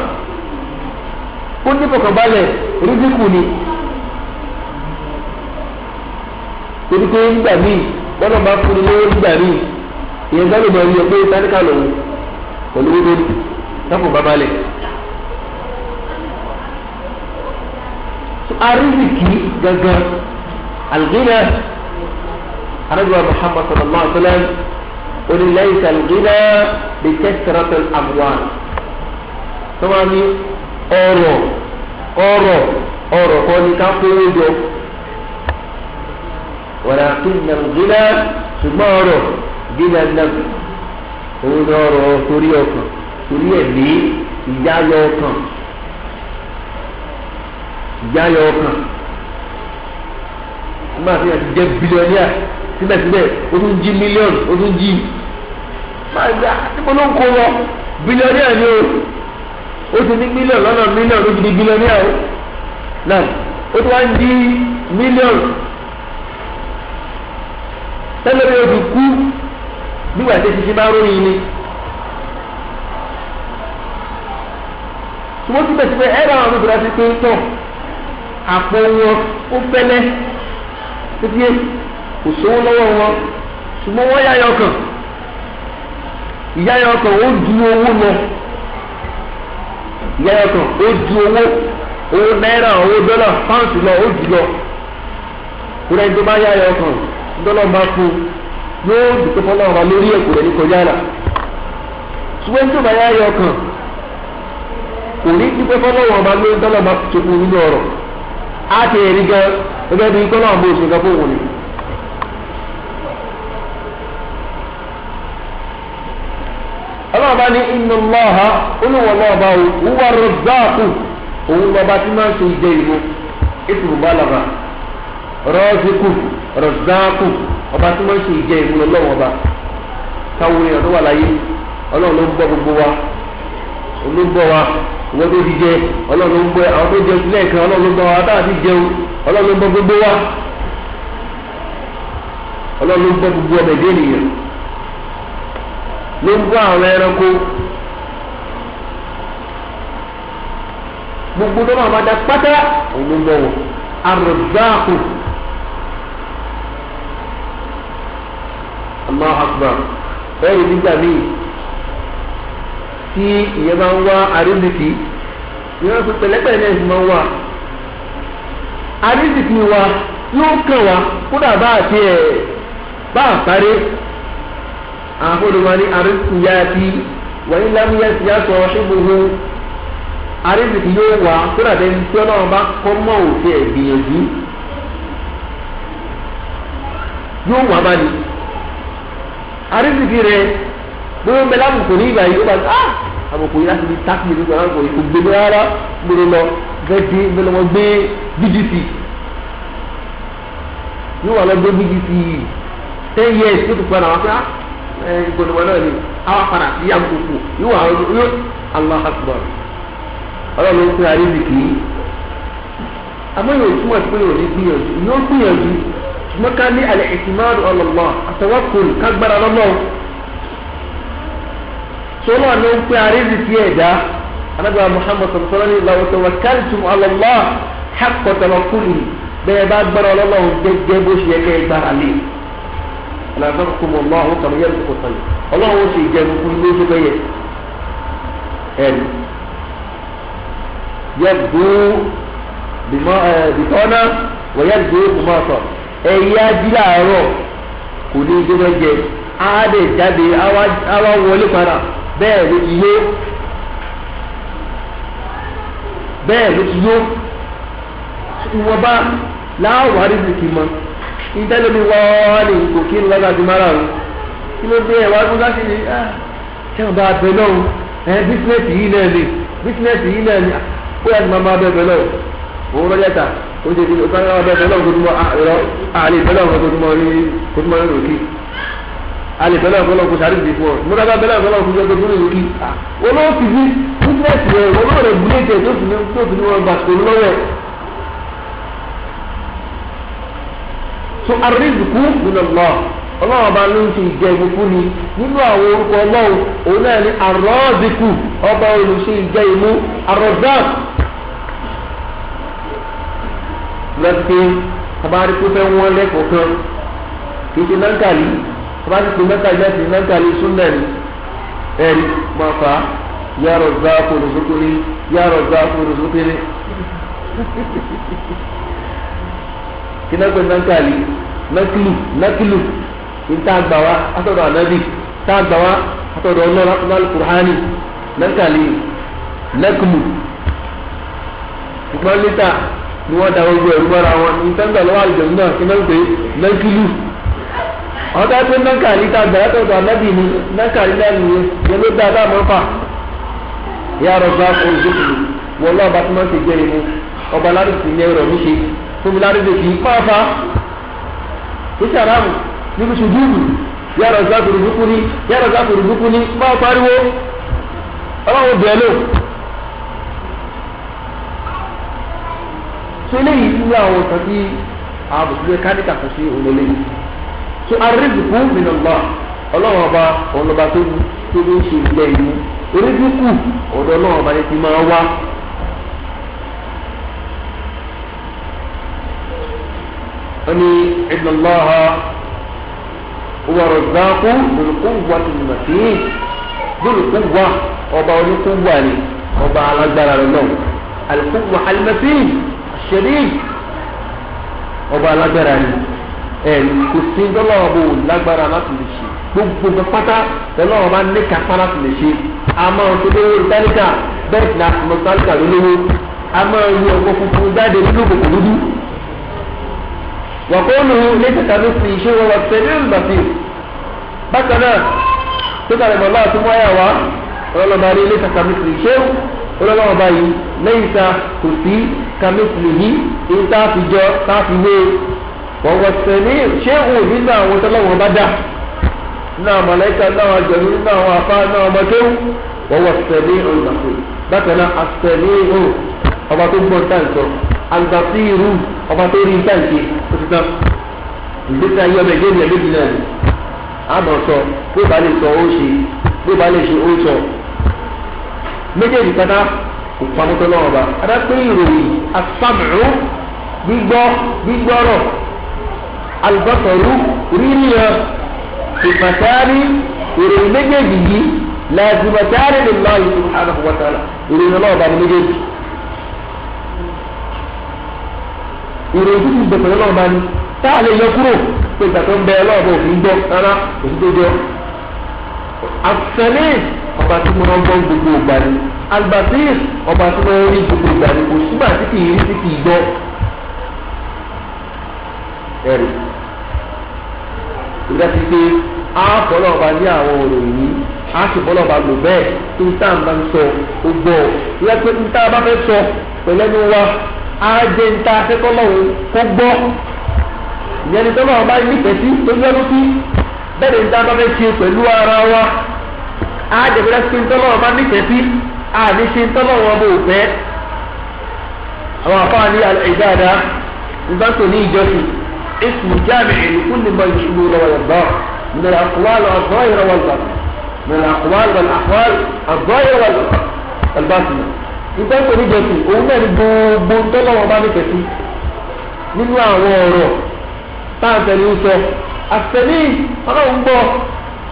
Kó ní fọkànbalẹ̀ rízíkù ni. Torí pé nígbà míì bọ́lá bá fún ni lówó nígbà míì ìyẹn gbọ́dọ̀ mọ̀ ní pé táníkà lòun pẹ̀lú owó tó ní sáfò bàbá lẹ̀. Arísìkì gangan al-ghina arábíwá Muhammad sallallahu alayhi wa sallam oní laysa al-ghina bi kasrati al-amwal. Sọ́wọ́n ní ọrọ̀ ọrọ̀ ọrọ̀ kọ́ ni ká kówó jọ. Walakinna al-ghina ṣùgbọ́n ọrọ̀ gíga naf òun ní ọrọ̀ torí ọkàn torí ẹ̀mí ìyáyọ ọkàn ìyáyọ ọkàn. Nígbà tí wọ́n ti jẹ́ bílíọ̀nìà síbẹ̀síbẹ̀ ó tún jí mílíọ̀nù ó tún jí máa gbé níbo ló ń kó lọ bílíọ̀nìà ni o ó ti ní mílíọ̀nù lọ́nà mílíọ̀nù ó ti di bílíọ̀nìà o náà ó tún wá ń di mílíọ̀nù tẹ́lẹ̀ bí o ti kú nígbà tí ṣiṣẹ́ bá ròyìn ni. Ṣùgbọ́n síbẹ̀síbẹ̀ ẹ̀rọ àwọn olùdókòwò ti pé tọ̀ àpò wọn ó fẹ́lẹ́ títí kò sówó lọ́wọ́ wọn ṣùgbọ́n wọ́n yáyọ ọkàn ìyáyọ ọkàn ó ju owó lọ ìyáyọ ọkàn ó ju owó owó náírà owó dọ́là fáǹsì lọ ó jù lọ kúrẹ́ tó bá yáyọ ọkàn dọ́là bá fún yóò dùkọ́ fọlọ́run wa lórí ẹ̀kọ́ rẹ̀ ní kọjá là ṣùgbọ́n tó bá yáyọ ọkàn kò ní dúpẹ́ fọlọ́run ọba lórí dọ́là bá tó kú nínú ọ̀rọ̀ á ti rí gan gẹ́gẹ́ bí kọ́lá ọ̀bọ òṣèlú kan fóun ni. Ọlọ́run bá ní inna Allaha olùwọ̀ lọ́ọ̀bá o huwa ar-razzaqu òun lọ́ba tí máa ń ṣe ìjẹ ìlú ètò ìbálàbà rọ́ọ̀zíkù rọ̀záàkù ọba tí wọ́n ṣe ìjẹ ìmúlò lọ́wọ́ ọba káwọn èèyàn tó wà láyé ọlọ́run ló ń bọ́ gbogbo wa ló ń bọ́ wa ìwọ́n tó ti jẹ ọlọ́run ló ń bọ́ àwọn tó jẹ sílẹ̀ kan ọlọ́run ló ń bọ́ wa táwọn ti jẹun ọlọ́run ló ń bọ́ gbogbo wa ọlọ́run ló ń bọ́ gbogbo ọmọ ẹ̀dẹ́ ènìyàn ló ń bọ́ àwọn ẹranko gbogbo tó máa ma da pátá òun ló ń bọ́ wọn arọ̀záàkù. Allahu Akbar ẹ̀rí nígbà míì tí ìyẹn máa ń wá àrísìkì ìyẹn fi pẹ̀lẹ́pẹ̀lẹ́ náà sì máa ń wá àrísìkì wa yóò kàn wá kódà bá àti ẹ̀ bá àsáré àfọdùmá ní àrísìkì yá ti wọ́n lámúyẹ́ sí aṣọ ṣígbóhùn àrísìkì yóò wá kódà bẹ́ẹ̀ ní tí ọlọ́run bá kọ́ mọ́ òfin ẹ̀ gbìyànjú yóò wá bá ní àrísìkì rẹ bóyá bẹ lábùkù ní ìgbà yìí ó bá ah àbùkù yìí láti fi tákì ní ìgbà àbùkù yìí kò gbé mi rárá gbèrè lọ gẹ́gẹ́ bí wọ́n gbé BGC yóò wà lọ gbé BGC 10 years tó ti padà wá pé ah ẹ ìgbòdìwọ̀ náà ni àwa padà sí àbùkù yóò wà yóò Allah akbar ọlọ́run ló ń pè àrísìkì yìí àmọ́ yóò túmọ̀ sí pé yóò ní gbìyànjú yóò gbìyànjú ṣùgbọ́n ká ní al-i'timadu ala Allah at-tawakkul kágbára lọ́lọ́ sọlá ló ń pè àrísìkí ẹ̀dá anábìá Muhammad sallallahu alaihi wa sallam law tawakkaltum ala Allah haqqa tawakkulihi bẹ́ẹ̀ bá gbára lọ́lọ́ gẹ́gẹ́ bó ṣe yẹ kẹ́ ẹ gbára lé razaqakumullahu kama yarzuqu at-tayr ọlọ́run ó ṣe ìjẹun fún ilé tó bẹ́yẹ ẹ̀rí yabdu bitọ́nà wa yabdu kumasa ẹ̀yẹ ajíláàárọ̀ kò ní í gbé jẹ á lè jáde á wá wọlé padà bẹ́ẹ̀ ló ti yó bẹ́ẹ̀ ló ti yó ìwọ̀nba láwàárí sì kì í mọ ìtẹ́lómi wọ́n ní kò kí ń lọ́gà ju márùn-ún kí ló dé ẹ̀wá tó sáṣì ní ṣé wọn bá bẹ lọ́hùn ẹ̀ bísínẹ́sì yìí náà ni bísínẹ́sì yìí náà ni ó yà ní máa máa bẹ bẹ lọ́hùn òun lọ́jà ta ó ṣe kí ó máa bẹ bẹ lọ́hùn kó tó mọ àìrọ́ àlè bẹ lọ́hùn kó tó mọ rí kó tó mọ rí òkì àlè bẹ lọ́hùn kó lọ́hùn kó sáré ìdí fún ọ mo dábàá bẹ lọ́hùn kó lọ́hùn kó tó rí òkì wọn ló fi bí bísínẹ́sì rẹ wọn ló rẹ búlẹ̀tẹ̀ tó fi ní wọn gbàsókò lọ́wọ́ ẹ̀. So arrizqu min Allah ọlọ́run ọba ló ń ṣe ìjẹ ìmú fún ni nínú àwọn orúkọ ọlọ́run òun náà ní arọ́ọ̀dìkù ọba olùṣe ìjẹ ìmú arọ́dák Láti pé tabari kó fẹ́ wọ́n lẹ́kọ̀ọ́ kan kì í ṣe nankali, tabari kó nankali láti nankali súnà ni ẹ̀rí máa fà á ya Razzaqu rzuqni, ya Razzaqu rzuqni. Kí náà pé nankali nakilu nakilu níta gbà wá látọ̀dọ̀ ànábì, tá gbà wá látọ̀dọ̀ ọlọ́run al-Qur'ani, nankali nakilu. Ṣùgbọ́n lítà ni wọ́n da gbogbo ẹ̀rú mọ́ra wọn ní sẹ́ńtà lọ́wọ́ àlùjọ̀nù náà kí náà ń pè é nẹ́kìlù. Àwọn tó pé nẹ́kàlí tá a gbà látọ̀dọ̀ ànábì ni nẹ́kàlí náà nìyẹn yẹn ló dá dáàmú fà. Ya Razzaqu rzuqni, wọ́n lọ́ọ́ bá tí wọ́n ti jẹ́ inú ọba lárúbì ní ẹ̀rọ mi ṣe fún mi lárúbì kì í pàfà. Iṣẹ́ àràmù níbi sùjúdù Ya Razzaqu rzuqni, Ya Razzaqu rzuqni máa pariwo ọlọ́run bẹ̀ẹ́ lò. So eléyìí nínú àwọn nǹkan tí àwọn mùsùlùmí káníkà kò sí òun lélẹ́yìí. So arrizqu minallah, ọlọ́run ọba òun lọ́ba tó ló ń ṣe ìjẹ ìlú. Orídìkù ọ̀dọ̀ ọlọ́run ọba ni ti máa wá. Wọ́n ní inna Allaha huwa razzaqu dhul quwwatil matin. Dhul quwwa, ọba oníkúwà ni, ọba alágbára rẹ̀ náà. Al-quwwa al-matin ṣẹlẹ̀ ọba alágbára ni, ẹ kò sí dọ́lọ́wọ́ bò lágbára láti lè ṣe gbogbo nǹkan pátá dọ́lọ́wọ́ bá ní kápá láti lè ṣe. A máa tó lówó tálíkà bẹ́ẹ̀ sì ni a mọ tálíkà lólówó, a máa ru ọgbọ́n funfun jáde nínú kòkò dúdú. Wàkóòlù lẹ́sẹ̀ tàbí fi ṣé wọ́n wà tẹ̀lé ìgbàsí. Bákan náà tó kàlẹ́ mọ́ láti mú àyà wá ọlọ́lọ́ba rí lẹ́sẹ̀ tàbí fi ṣé ọlọ́lọ́wọ́ báyìí lẹ́yìn ta kò sí kàmísìlìhí èyí tá a fi jọ tá a fi wé wọ́n wọ́n sẹ́ni ṣé òun nínú àwọn tọ́lọ́wọ́n bá dà nínú àwọn màláíkà, nínú àwọn àjọ̀nú, nínú àwọn afá, nínú àwọn ọmọkéwù, wọ́n wọ́n sẹ́ni olùgbàsí. Bákan náà àsẹ̀ni o ọba tó gbọ́n tá ìsọ, àlùbàsíìrù ọba tó rí tá ìṣe, ó ti tán. Ìgbésí ayé ọmọ ẹgbẹ́ ènìyàn méjì náà ni àmọ̀ sọ, bó ba lè sọ ó ṣe, bó ba lè ṣe ó sọ, méjèèjì pátá kò pamọ́tọ́ lọ́wọ́ bá adápé ìròyìn asámùú gbígbọ́ gbígbọ́rọ̀ alùbọ́sọ̀rù ríríyan ìfàtàrí ìròyìn méjèèjì yìí làzìmọ̀tàrí lillahi subhanahu wa ta'ala, ìròyìn ọlọ́wọ́ bá ní méjèèjì. Ìròyìn títí bẹ̀rẹ̀ lọ́wọ́ bá ní tá a lè yọ kúrò pé ìgbà tó ń bẹ ọlọ́wọ́ bá òfin gbọ́ rárá kò sí tó jọ. Àfẹ́lẹ́ ọba tí mo ń gbọ́ gbogbo ìgbà ni, albasir ọba tí mo ń rí gbogbo ìgbà ni, kò sígbà tí kì í rí tí kì í gbọ́. Ẹ̀rí ìgbà tí pé a fọlọ́ ọba ní àwọn òròyìn yìí, a sì fọlọ́ ọba lò bẹ́ẹ̀ tó ń tá à ń bá ń sọ ó gbọ́. Ìyá pé ń tá a bá fẹ́ sọ pẹ̀lẹ́nu wa á jẹ́ ń tá a fẹ́ kọ́ lọ́wọ́ kó gbọ́. Ìyẹn ni tọ́lọ́ ọba nífẹ̀ẹ́ sí tó yọ́nú sí. Bẹ́ẹ̀ ni ń tá a bá fẹ́ ṣe pẹ̀lú ara wa á jẹ̀bẹ̀rẹ̀ sí ntọ́lọ́wọ́ bá nífẹ̀ẹ́ sí, àní ṣe ntọ́lọ́wọ́ bó fẹ́. Àwọn afáà ní al-ibada nígbà tó ní ìjọsìn ismu jami'in li kulli ma yuhibbu wa yarda min al-aqwal adh-dhahira wal-batina, min al-aqwal wal-ahwal adh-dhahira wal-batina. Nígbà tó ní ìjọsìn òun náà ní gbogbo ntọ́lọ́wọ́ bá nífẹ̀ẹ́ sí nínú àwọn ọ̀rọ̀ táǹtẹ̀ ní sọ àtẹ̀lé ọlọ́run gbọ́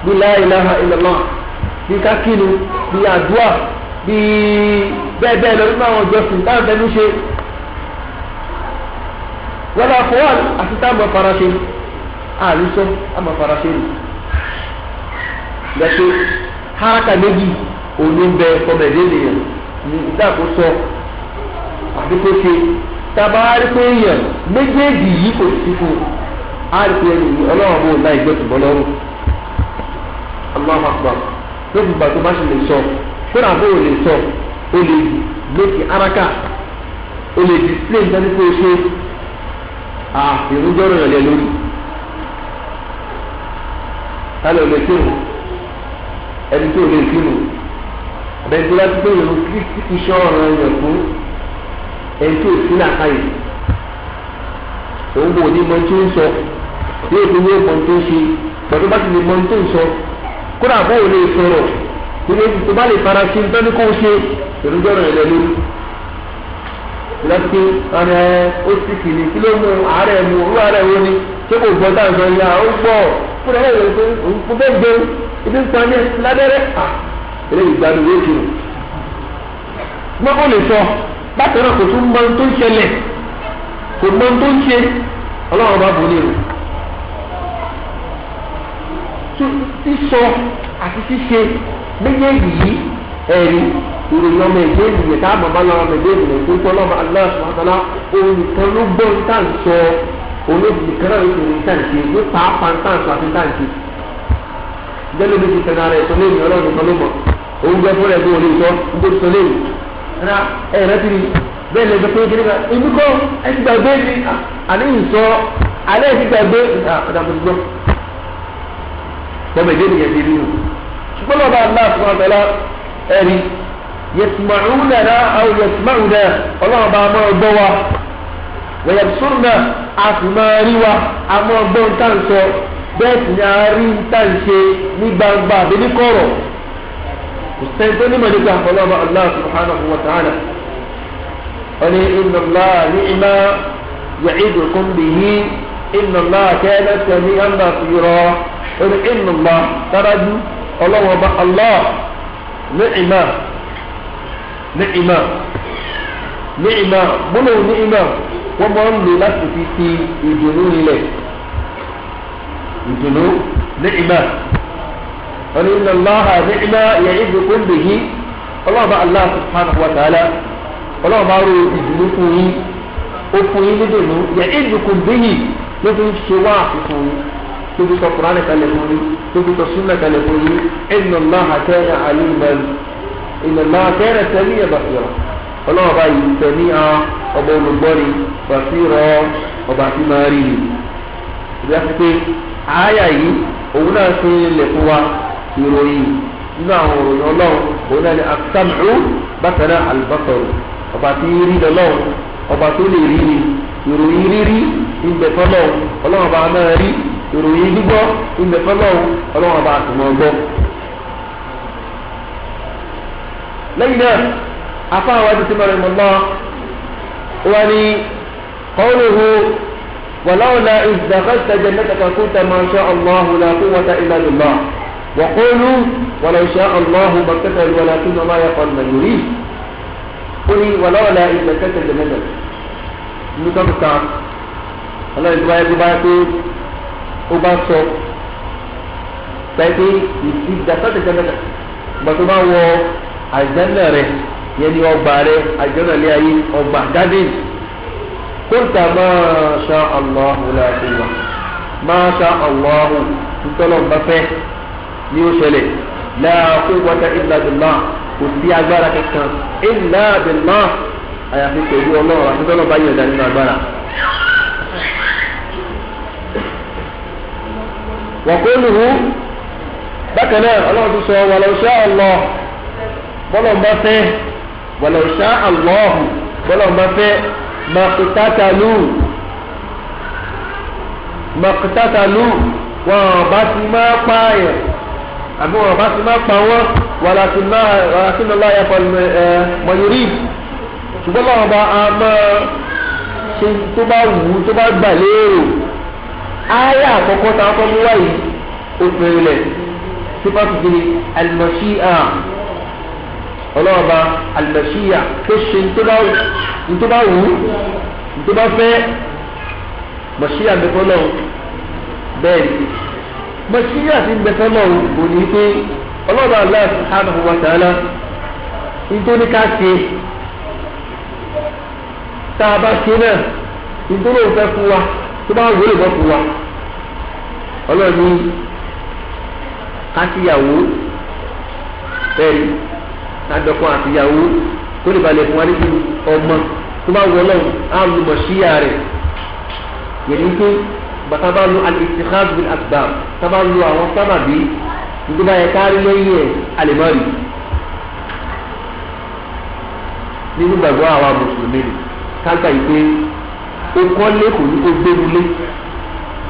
bí la ilaha illallah, bí kákínú, bí àdúà, bí bẹ́ẹ̀ bẹ́ẹ̀ lọ nínú àwọn ìjọsìn táwọn fẹ́ẹ́ ń ṣe. Wọ́n lọ fọwọ́ àti táwọn afárasẹ àlùsọ àmọ́ afárasẹ nù. Lẹ́sẹ̀ haraka méjì òní ń bẹ ọmọ ẹ̀dẹ́ nìyẹn ní ìdàkóso àti kó ṣe tabaari pé èèyàn méjèèjì yìí kò sí fún un á rí pé ẹni yìí ọlọ́run bò láì gbé tìbọ́ lọ́rùn. Allahu Akbar. Lóbi ìgbà tó bá ṣe lè sọ kódà bó o lè sọ o lè lókè araka o lè display nítorí pé o ṣe ìrújọ́rọ̀ yàn lẹ lórí. Tálẹ̀ ò lè kírun, ẹni tó lè kírun ọ̀bẹ tó bá ti pé ìrún kí iṣẹ́ ọ̀ràn yàn fún ẹni tó sí làákàyè òun kò ní mọ tó ń sọ yóò fi wé mọ tó ń ṣe pẹ̀lú bá ti lè mọ tó ń sọ kódà bó o lè sọ̀rọ̀ torí èsì tó bá lè fara ṣe nítorí kó o ṣe ìrújọ́rọ̀ yàn lẹ lórí. Ìlọsí ọ̀nà ó sì kìlì kí ló mú àárẹ̀ mú orú àárẹ̀ wo ni ṣé kò gbọ́ tá à ń sọ yà ó gbọ́ fún ẹ̀ ẹ̀ pé òun kò fẹ́ gbé ibi ń pa ní lábẹ́rẹ́ à eléyìí gbádùn yóò kiri. Wọ́n kò lè sọ bákan náà kò tún mọ ohun tó ń ṣẹlẹ̀ kò mọ ohun tó ń ṣe ọlọ́run bá bò ní ìlú. Sísọ àti ṣíṣe méjèèjì yìí ẹ̀rí ìròyìn ọmọ ẹ̀dẹ́ ènìyàn tá a mọ̀ bá lọ́wọ́ ọmọ ẹ̀dẹ́ ènìyàn tó tọ́ lọ́mọ Allah subhanahu wa ta'ala òun nìkan ló gbọ́ ní tá à ń sọ òun nìkan náà ló ti ní tá à ń ṣe ní pàápàá tá à ń sọ àti tá à ń ṣe. Ìjọba ibi ti tẹ̀lé ara ẹ̀ sọ lẹ́yìn ọlọ́run nìkan ló mọ̀ òun jẹ́ fúnra ẹ̀ bí wọ́n lè sọ nítorí sọ lẹ́yìn. Rárá ẹ̀ rẹ́ ti rí bẹ́ẹ̀ lè sọ pé kí nígbà èmi kọ́ ẹ ti gbàgbé ni àní ìsọ alẹ́ ti gbàgbé ọ̀dà bọ́mọ ìdí ènìyàn ti rí o ṣùgbọ́n lọ́ba Allah subhanahu wa ta'ala ẹ̀rí yasma'unana aw yasma'una ọlọ́run bá máa gbọ́ wa wa yabsuruna a sì máa rí wa a máa gbọ́ ń tà ń sọ bẹ́ẹ̀ sì ni a rí ń tà ń ṣe ní gbangba àbí ní kọ̀rọ̀ kò sẹ́ni tó nímọ̀ nípa ọlọ́run Allah subhanahu wa ta'ala wọ́n ní inna Allaha ni'ma ya'idukum bihi inna Allaha kana sami'an basira oní inna Allah dárájú ọlọ́wọ́ bá Allah ni'ma ni'ma ni'ma gbólóhùn ni'ma wọ́n máa ń lò láti fi ti ìdùnnú nílẹ̀ ìdùnnú ni'ma oní inna Allaha ni'ma ya'idukum bihi ọlọ́wọ́ bá Allah subhanahu wa ta'ala ọlọ́wọ́ bá ro ìdùnnú fún yín ó fún yín nídùnnú ya'idukum bihi ló fi ń ṣe wá àfikún yín tóbi sọ Kùránì kalẹ̀ fún yín tóbi sọ súnà kalẹ̀ fún yín inna Allaha kana aliman inna Allaha kana sami'an basira ọlọ́wọ́ bá yìí sami'an ọba olùgbọ́ni basira ọba tí máa rí ni. Ìgbà pé àáyà yìí òun náà ṣe lè fún wa ìròyìn nínú àwọn òròyìn ọlọ́run òun náà ni as-sam'u bákan náà al-basaru ọba tí rí lọ́lọ́run ọba tó lè rí ni ìròyìn rírí ìgbẹ̀fọ́lọ́run ọlọ́run ọba náà rí ìròyìn gbígbọ́ ilẹ̀ fọlọ́run ọlọ́run ọba àtùmọ̀ gbọ́. Lẹ́yìn náà afáwọn ti mọ̀rẹ̀ mọ̀lá wọn ni qawluhu walawla idh dakhalta jannataka qulta ma sha'a Allahu la quwwata illa billah wa qulu walau sha'a Allahu ma iqtatalu walakinna Allaha yaf'alu ma yurid. Ó ní walawla idh dakhalta jannataka nígbà tó ta ọlọ́run tó báyẹ̀ tó báyẹ̀ pé ó bá sọ pẹ̀lú ìdásọ́tẹ̀ jẹ́mẹ́ta ìgbà tó bá wọ àjẹ́nà rẹ̀ yẹn ni ọgbà rẹ̀ àjẹ́nà lé ayé ọgbà garden kóńtà máa ṣá Allahu la quwwa máa ṣá Allahu ntọ́lọ̀ bá fẹ́ ní ó ṣẹlẹ̀ la quwwata illa billah kò sí agbára kankan illa billah àyàfi pẹ̀lú ọlọ́run àti tọ́lọ̀ bá yẹ̀dá nínú agbára. Wàkóluhu bákan náà ọlọ́run tó sọ walau sha Allah bọ́lọ̀ bá fẹ́ walau sha Allahu bọ́lọ̀ bá fẹ́ maqtatalu wọn bá ti máa pààyàn àbí wọn bá ti máa pa wọn walakinna Allaha yaf'alu ma yurid ṣùgbọ́n lọ́wọ́ bá a máa ṣe tó bá wù ú tó bá gbà lérò. Ayé àkọ́kọ́ tá a kọ́ mú wáyé òpin ilẹ̀ sípàtù kiri alimọ̀ṣíà ọlọ́ọ̀ba alimọ̀ṣíà tó ṣe tó bá wù ú tó bá fẹ́ mọ̀ṣíà bẹ́fọ́ lọ́wọ́ bẹ́ẹ̀ ni mọ̀ṣíà ti ń bẹ́fọ́ lọ́wọ́ kò ní pé ọlọ́ọ̀ba Allah subhanahu wa ta'ala nítorí ká ṣe tá a bá ṣe náà nítorí òun fẹ́ fún wa tó bá wọlé bọ́ fún wa ọlọ́run ní kásíyàwó bẹ́ẹ̀ni kádọ́kọ́ àtìyàwó kó lè balẹ̀ fún wa níbi ọmọ tó bá wọlé á lu mọ̀ṣíyà rẹ̀ yẹn ní pé bàtà bá lu al-ittikhaz bil asbab tá bá lu àwọn sábàbí nítorí báyẹn kárí lẹ́yìn ẹ̀ alẹ́mọ́rì nínú gbàgbọ́ àwa mùsùlùmí ni kágbà yìí pé ó kọ́lé kò ní kó gbénu lé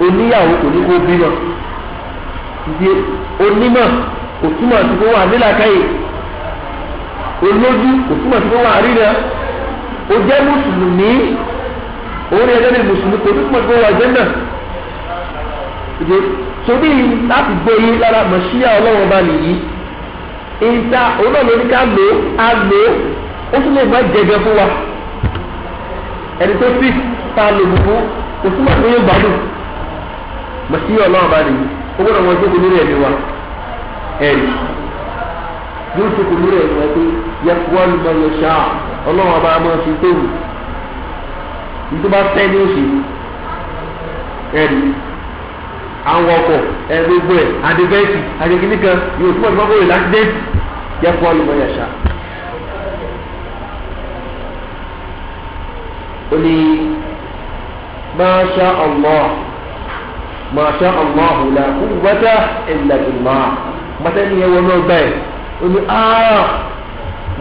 oníyàwó kò ní kó bímọ ìdí onímọ̀ kò túmọ̀ sí kó wà nílàkàyè olójú kò túmọ̀ sí kó wà ríra Ó jẹ́ mùsùlùmí, òun ni ẹgbẹ́ mi mùsùlùmí kò tó túmọ̀ sí wà jẹ́nà. Ìdè sobi láti gbé yín lára mọ̀ṣíà ọlọ́run ọba nìyí. Ìta òun náà ló ní ká lò á lò ó tún lè má jẹjẹ fún wa. Ẹni tó sì ta lò gbogbo kò túmọ̀ sí yóò gbádùn. Mọ̀ṣíà ọlọ́run ọba nìyí. Ó gbọ́dọ̀ wọn jókòó lórí ẹ̀mí wa. Ẹ̀rí yóò jókòó lórí ẹ̀mí wa pé yẹ wọ́n lọ yẹ ṣáà ọlọ́run ọba máa fi tó wù. Nítorí bá fẹ́ ní oṣù ẹ̀rí àwọn ọkọ̀ gbogbo ẹ̀ adivẹ́sì adìgínní kan yóò túbọ̀ tó bá wọlé lásìdẹ́ǹtì yẹ fún ọlọ́mọ yàṣà. Ó ní masha Allah masha Allah la quwwata illa billah mọ́tẹ́ni yẹn wọ́n náà gbà ẹ̀ ó ní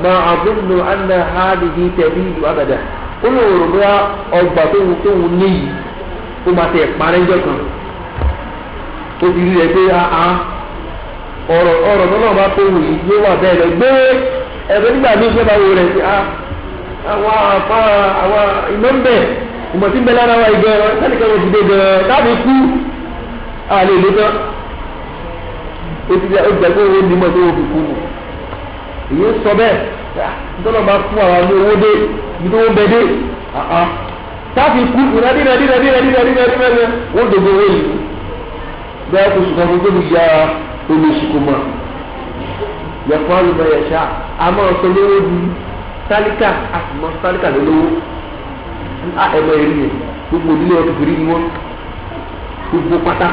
ma adunnu anna hadhihi tabidu abada. Ó lè rò bóyá ọgbà tóun níyì ó máa tẹ̀ parẹ́ jọ kan. Ó ti rí rẹ pé ọ̀rọ̀ ọ̀rọ̀ náà bá tó wù yìí yóò wà bẹ́ẹ̀ lọ gbé ẹ̀fẹ́ nígbà míì fẹ́ bá wo rẹ̀ sí àwọn àfa àwọn ìmọ̀ ń bẹ̀ ìmọ̀ tí ń bẹ lára wa ìgbẹ́ sẹ́nìkan ò ti dé gan táàbí kú àlè ìlú tán. Ó ti jẹ́ pé owó nímọ̀ tó wọ́n fi kú nù. Èyí ń sọ bẹ́ẹ̀ nítorí wọn bá fún àwọn ní owó dé ibi tó wọ́n bẹ dé táàbí kú ìrẹ́dí rẹ́dí rẹ́dí rẹ́dí rẹ́dí rẹ́dí rẹ́dí wọ́n dògbò owó yìí. Bẹ́ẹ̀ kò sùn kan tó ya olùsìkò mọ̀ yẹ̀fọ́ àlùmọ̀ yẹ̀ṣà a máa sọ lówó di tálíkà a sì mọ tálíkà lólówó. Ẹ̀mọ èrì yẹn gbogbo ìdílé wọn kékeré ni wọn gbogbo pátá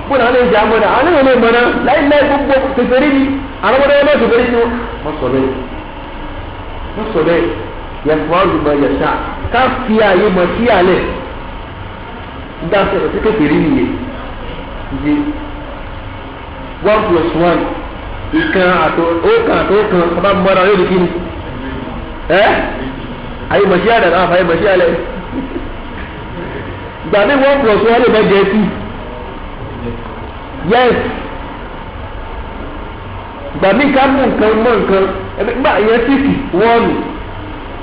bóyá àwọn èèyàn mọ̀ náà àwọn èèyàn mọ̀ náà láíláí gbogbo kékeré ni àwọn ọmọdé wọn kékeré ni wọn. Wọ́n sọ bẹ́ẹ̀ wọ́n sọ bẹ́ẹ̀ yẹ̀fọ́ àlùmọ̀ yẹ̀ṣà ká fi àyè mọ̀ sí àlẹ̀ ń dá sọ̀rọ̀ sí kékeré nìyẹn. 1 + 1 ìkan àti ọ̀kan àti ọ̀kan ọba mọ́ra yóò di kí ni ẹ́ ayé mọ̀ṣí àdá náà àfàyè mọ̀ṣí àlẹ́ ìgbà mi 1 + 1 lè má jẹ́ 2. Yes, ìgbà mi ká mú nǹkan mọ́ nǹkan nígbà yẹn síkì wọ́ọ̀nù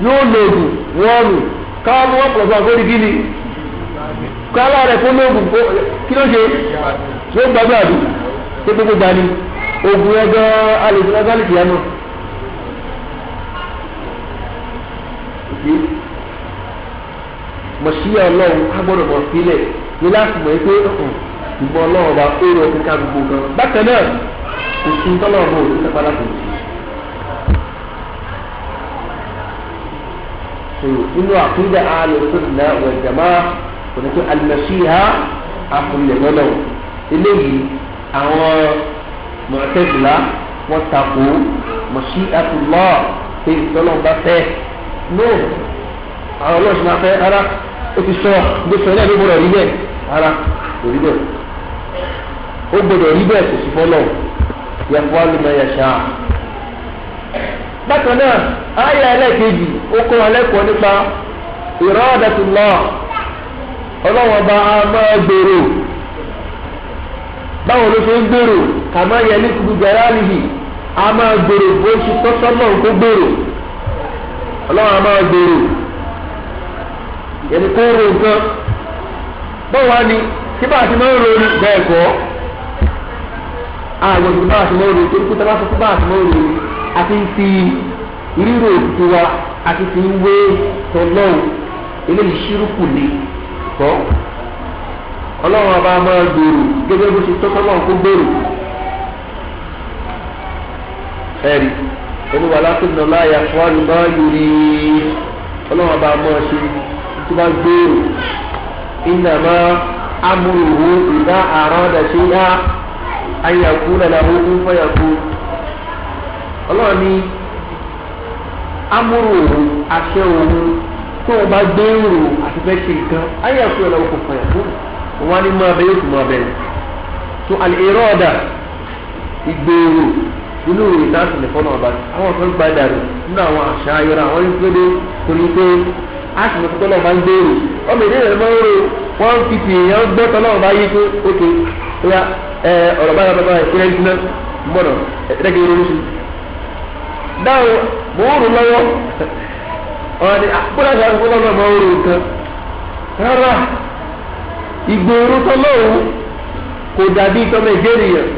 yóò lòògùn wọ́ọ̀nù káwọn mú 1 + 1 kó di kí ni kálá rẹ̀ fún lóògùn kí ló ṣe yóò gbàgbé àdú tó gbogbo gbani oògùn ẹgbẹ́ alèsì lọ́sálìkì yẹn náà. Mọ̀ṣíyà ọlọ́run á gbọ́dọ̀ mọ̀ sílẹ̀ ní láti mọ̀ pé ìmọ̀ ọlọ́run bá ó rọ kíkà gbogbo gan. Bákan náà kò sí tọ́lọ́run bò ní sápá láti ṣe. Nínú àkúndà al-sunnah wal jamā'ah kò ní tó al-mashī'a àkúnlẹ̀ lọ́lọ́ eléyìí àwọn Mu'tazila wọ́n takò mashī'atullah pé ìtọ́lọ́run bá fẹ́ no àwọn ọlọ́sùn máa fẹ́ ara ó ti sọ ló sọ náà ló gbọdọ̀ rí bẹ́ẹ̀ ara kò rí bẹ́ẹ̀ ó gbọdọ̀ rí bẹ́ẹ̀ kò sí fọlọ́ yaf'alu ma yasha. Bákan náà àyà ẹlẹ́ẹ̀kejì ó kọ́ wa lẹ́kọ̀ọ́ nípa iradatullah ọlọ́wọ́n bá a máa gbèrò. Báwo ló ṣe ń gbèrò? Kama yaliqu bi jalalihi a máa gbèrò bó ṣe tọ́sọ́ náà kó gbèrò. Ọlọ́wọ́n a máa gbèrò yẹni kó ro nǹkan. Báwo wá ni tí bá a ti máa ń ro ni bẹ́ẹ̀ kọ́ àwọn ìgbà bá a ti máa ń ro torí pé tá a bá sọ fún bá a ti máa ń ro ni a ti ń fi rírò òtútù wa a ti fi ń wé tọ́lọ́wọ́ eléyìí ṣírùkù ni kọ́. Ọlọ́run ọba máa gbèrò gẹ́gẹ́ bó ṣe tọ́kọ́ náà kó gbèrò. Ẹ̀rí olúwa látọ̀nà láyà fún àlùmọ́ yorí ọlọ́run ọba máa ṣe tó bá gbèrò. Innama amruhu idha arada shay'an an yaqula lahu kun fayakun. Ọlọ́run ní amruhu àṣẹ òun tó o bá gbèrò àti fẹ́ ṣe nǹkan an yaqula lahu kun fayakun. Wọ́n ní máa bẹ yóò tún máa bẹ̀rẹ̀ tó al-irada ìgbèrò nínú ìròyìn tá a sì lè fọ́nà ọba àwọn kan gba dàrú nínú àwọn àṣà ayọ̀rọ̀ àwọn ìpele torí pé a sì mọ̀ tọ́lọ́ máa ń gbèrò ọmọ ìdílé rẹ̀ máa ń rò wọ́n fi ti èèyàn gbọ́ tọ́lọ́ bá yí pé ókè óyá ọ̀rọ̀ báyọ̀ bàbá ìpínlẹ̀ ìdílé mọ̀nà ẹ̀ẹ́dẹ́gbẹ̀ ronú sí. Dáhùn mò ń rò lọ́wọ́ Ọ̀rọ̀ ni àkúrẹ́ àti àkúrẹ́ náà máa ń ro nǹkan. Rárá, ìgbèrú tọ́lọ́run kò dàbí tọ́mọ ìgbérìyàn.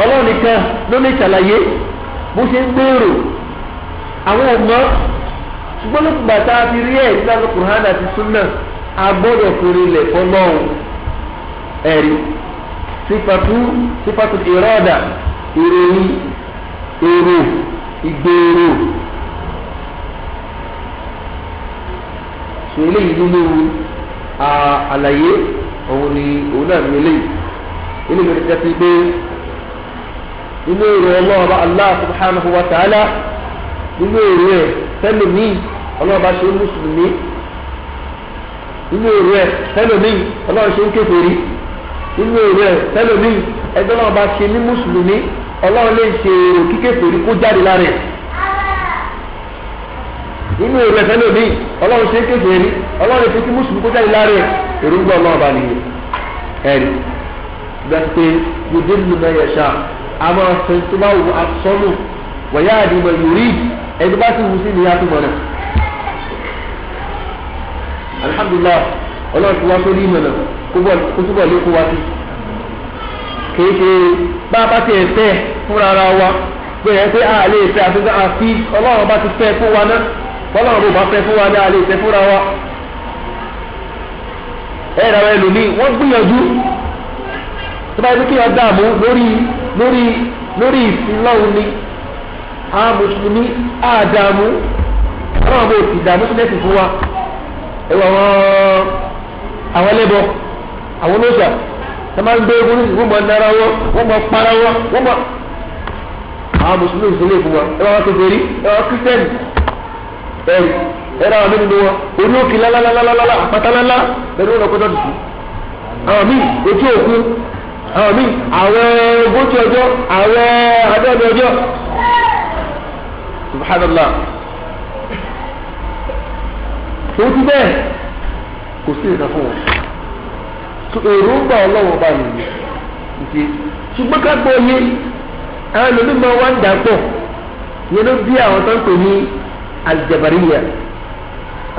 Ọlọ́run nìkan ló lè ṣàlàyé bó ṣe ń gbèrò. Àwọn ọmọ ṣùgbọ́n ló gbà tá a fi rí ẹ̀ nínú Kùránì àti Súnà, a gbọ́dọ̀ forí lẹ̀ fọlọ́run. Ẹ̀rí sífàtú ìrọ́dà, ìròyìn, èrò, ìgbèrò. Ṣe eléyìí nínú àlàyé òun ni òun náà ní eléyìí. Eléyìí ló ti jẹ́ pé nínú èrò ọlọ́ọ̀bá Allah subhanahu wa ta'ala, nínú èrò ẹ̀ tẹ́lẹ̀mí ọlọ́ọ̀bá ṣe ń mùsùlùmí, nínú èrò ẹ̀ tẹ́lẹ̀mí ọlọ́ọ̀ ṣe ń kèfèrí, nínú èrò ẹ̀ tẹ́lẹ̀mí ẹgbẹ́ ọlọ́ọ̀bá ṣe ní mùsùlùmí, ọlọ́ọ̀ lè ṣe èrò kíkèfèrí kó jáde lára ẹ̀. Nínú èrò ẹ̀ tẹ́lẹ̀mí ọlọ́ọ̀ ṣe ń kèfèrí, ọlọ́ọ̀ lè fi kí mùsùlùmí kó jáde lára ẹ̀. Èròǹgbà ọlọ́ọ̀bá nìyẹn. Ẹ̀rí gbàgbé yudillu man yasha, àmọ́ ọ̀sẹ̀ tó bá wù asọ́nù wọ̀nyá àdìmọ̀ yorí ẹni bá ti wù sí ni àtúmọ̀ náà. Alhamdulillah, ọlọ́run ti wá sórí ìmọ̀ náà kó túbọ̀ lé kó wá sí. Kìí ṣe bá a bá tiẹ̀ fẹ́ fúnra ara wa pé ẹ pé a lè fẹ́ àti àfi ọlọ́run bá ti fẹ́ fún wa náà, ọlọ́run bó bá fẹ́ fún wa náà a lè fẹ́ fúnra wa. Ẹ rà wá ẹlòmíì wọ́n gbìyànjú tó bá yẹ kí wọ́n dààmú lórí lórí lórí ìsinlọ́run ni àwọn mùsùlùmí àdààmú, ọlọ́run bó ti dààmú sílẹ̀ sí fún wa. Ẹwà àwọn ẹlẹ́bọ, àwọn olóṣà tó máa ń gbé egun ní wọ́n mọ nara wọn, wọ́n mọ para wọn, wọ́n mọ. Àwọn mùsùlùmí sílẹ̀ fún wa. Ẹwà wọn kèfèrí, ẹwà wọn kírísítẹ́nì, ẹrù ẹrù àwọn mẹ́rin wọn orí òkè lálálálálá àpáta lálá bẹ́ẹ̀ ni wọ́n lọ kọjá tuntun. Àwọn míì etí òkun, àwọn míì àwẹ̀ ogójì ọjọ́, àwẹ̀ àádọ́rin ọjọ́. Subhanallah. Tó ti bẹ́ẹ̀ kò sí ìrìnà fún wọn. Èròǹgbà ọlọ́wọ́ bá nìyẹn. Ìṣe ṣùgbọ́n ká gbọ́ yé àwọn ẹlòmíì máa wá ń dà pọ̀. Ìyẹn ló bí àwọn tó ń pè ní Aljabariya.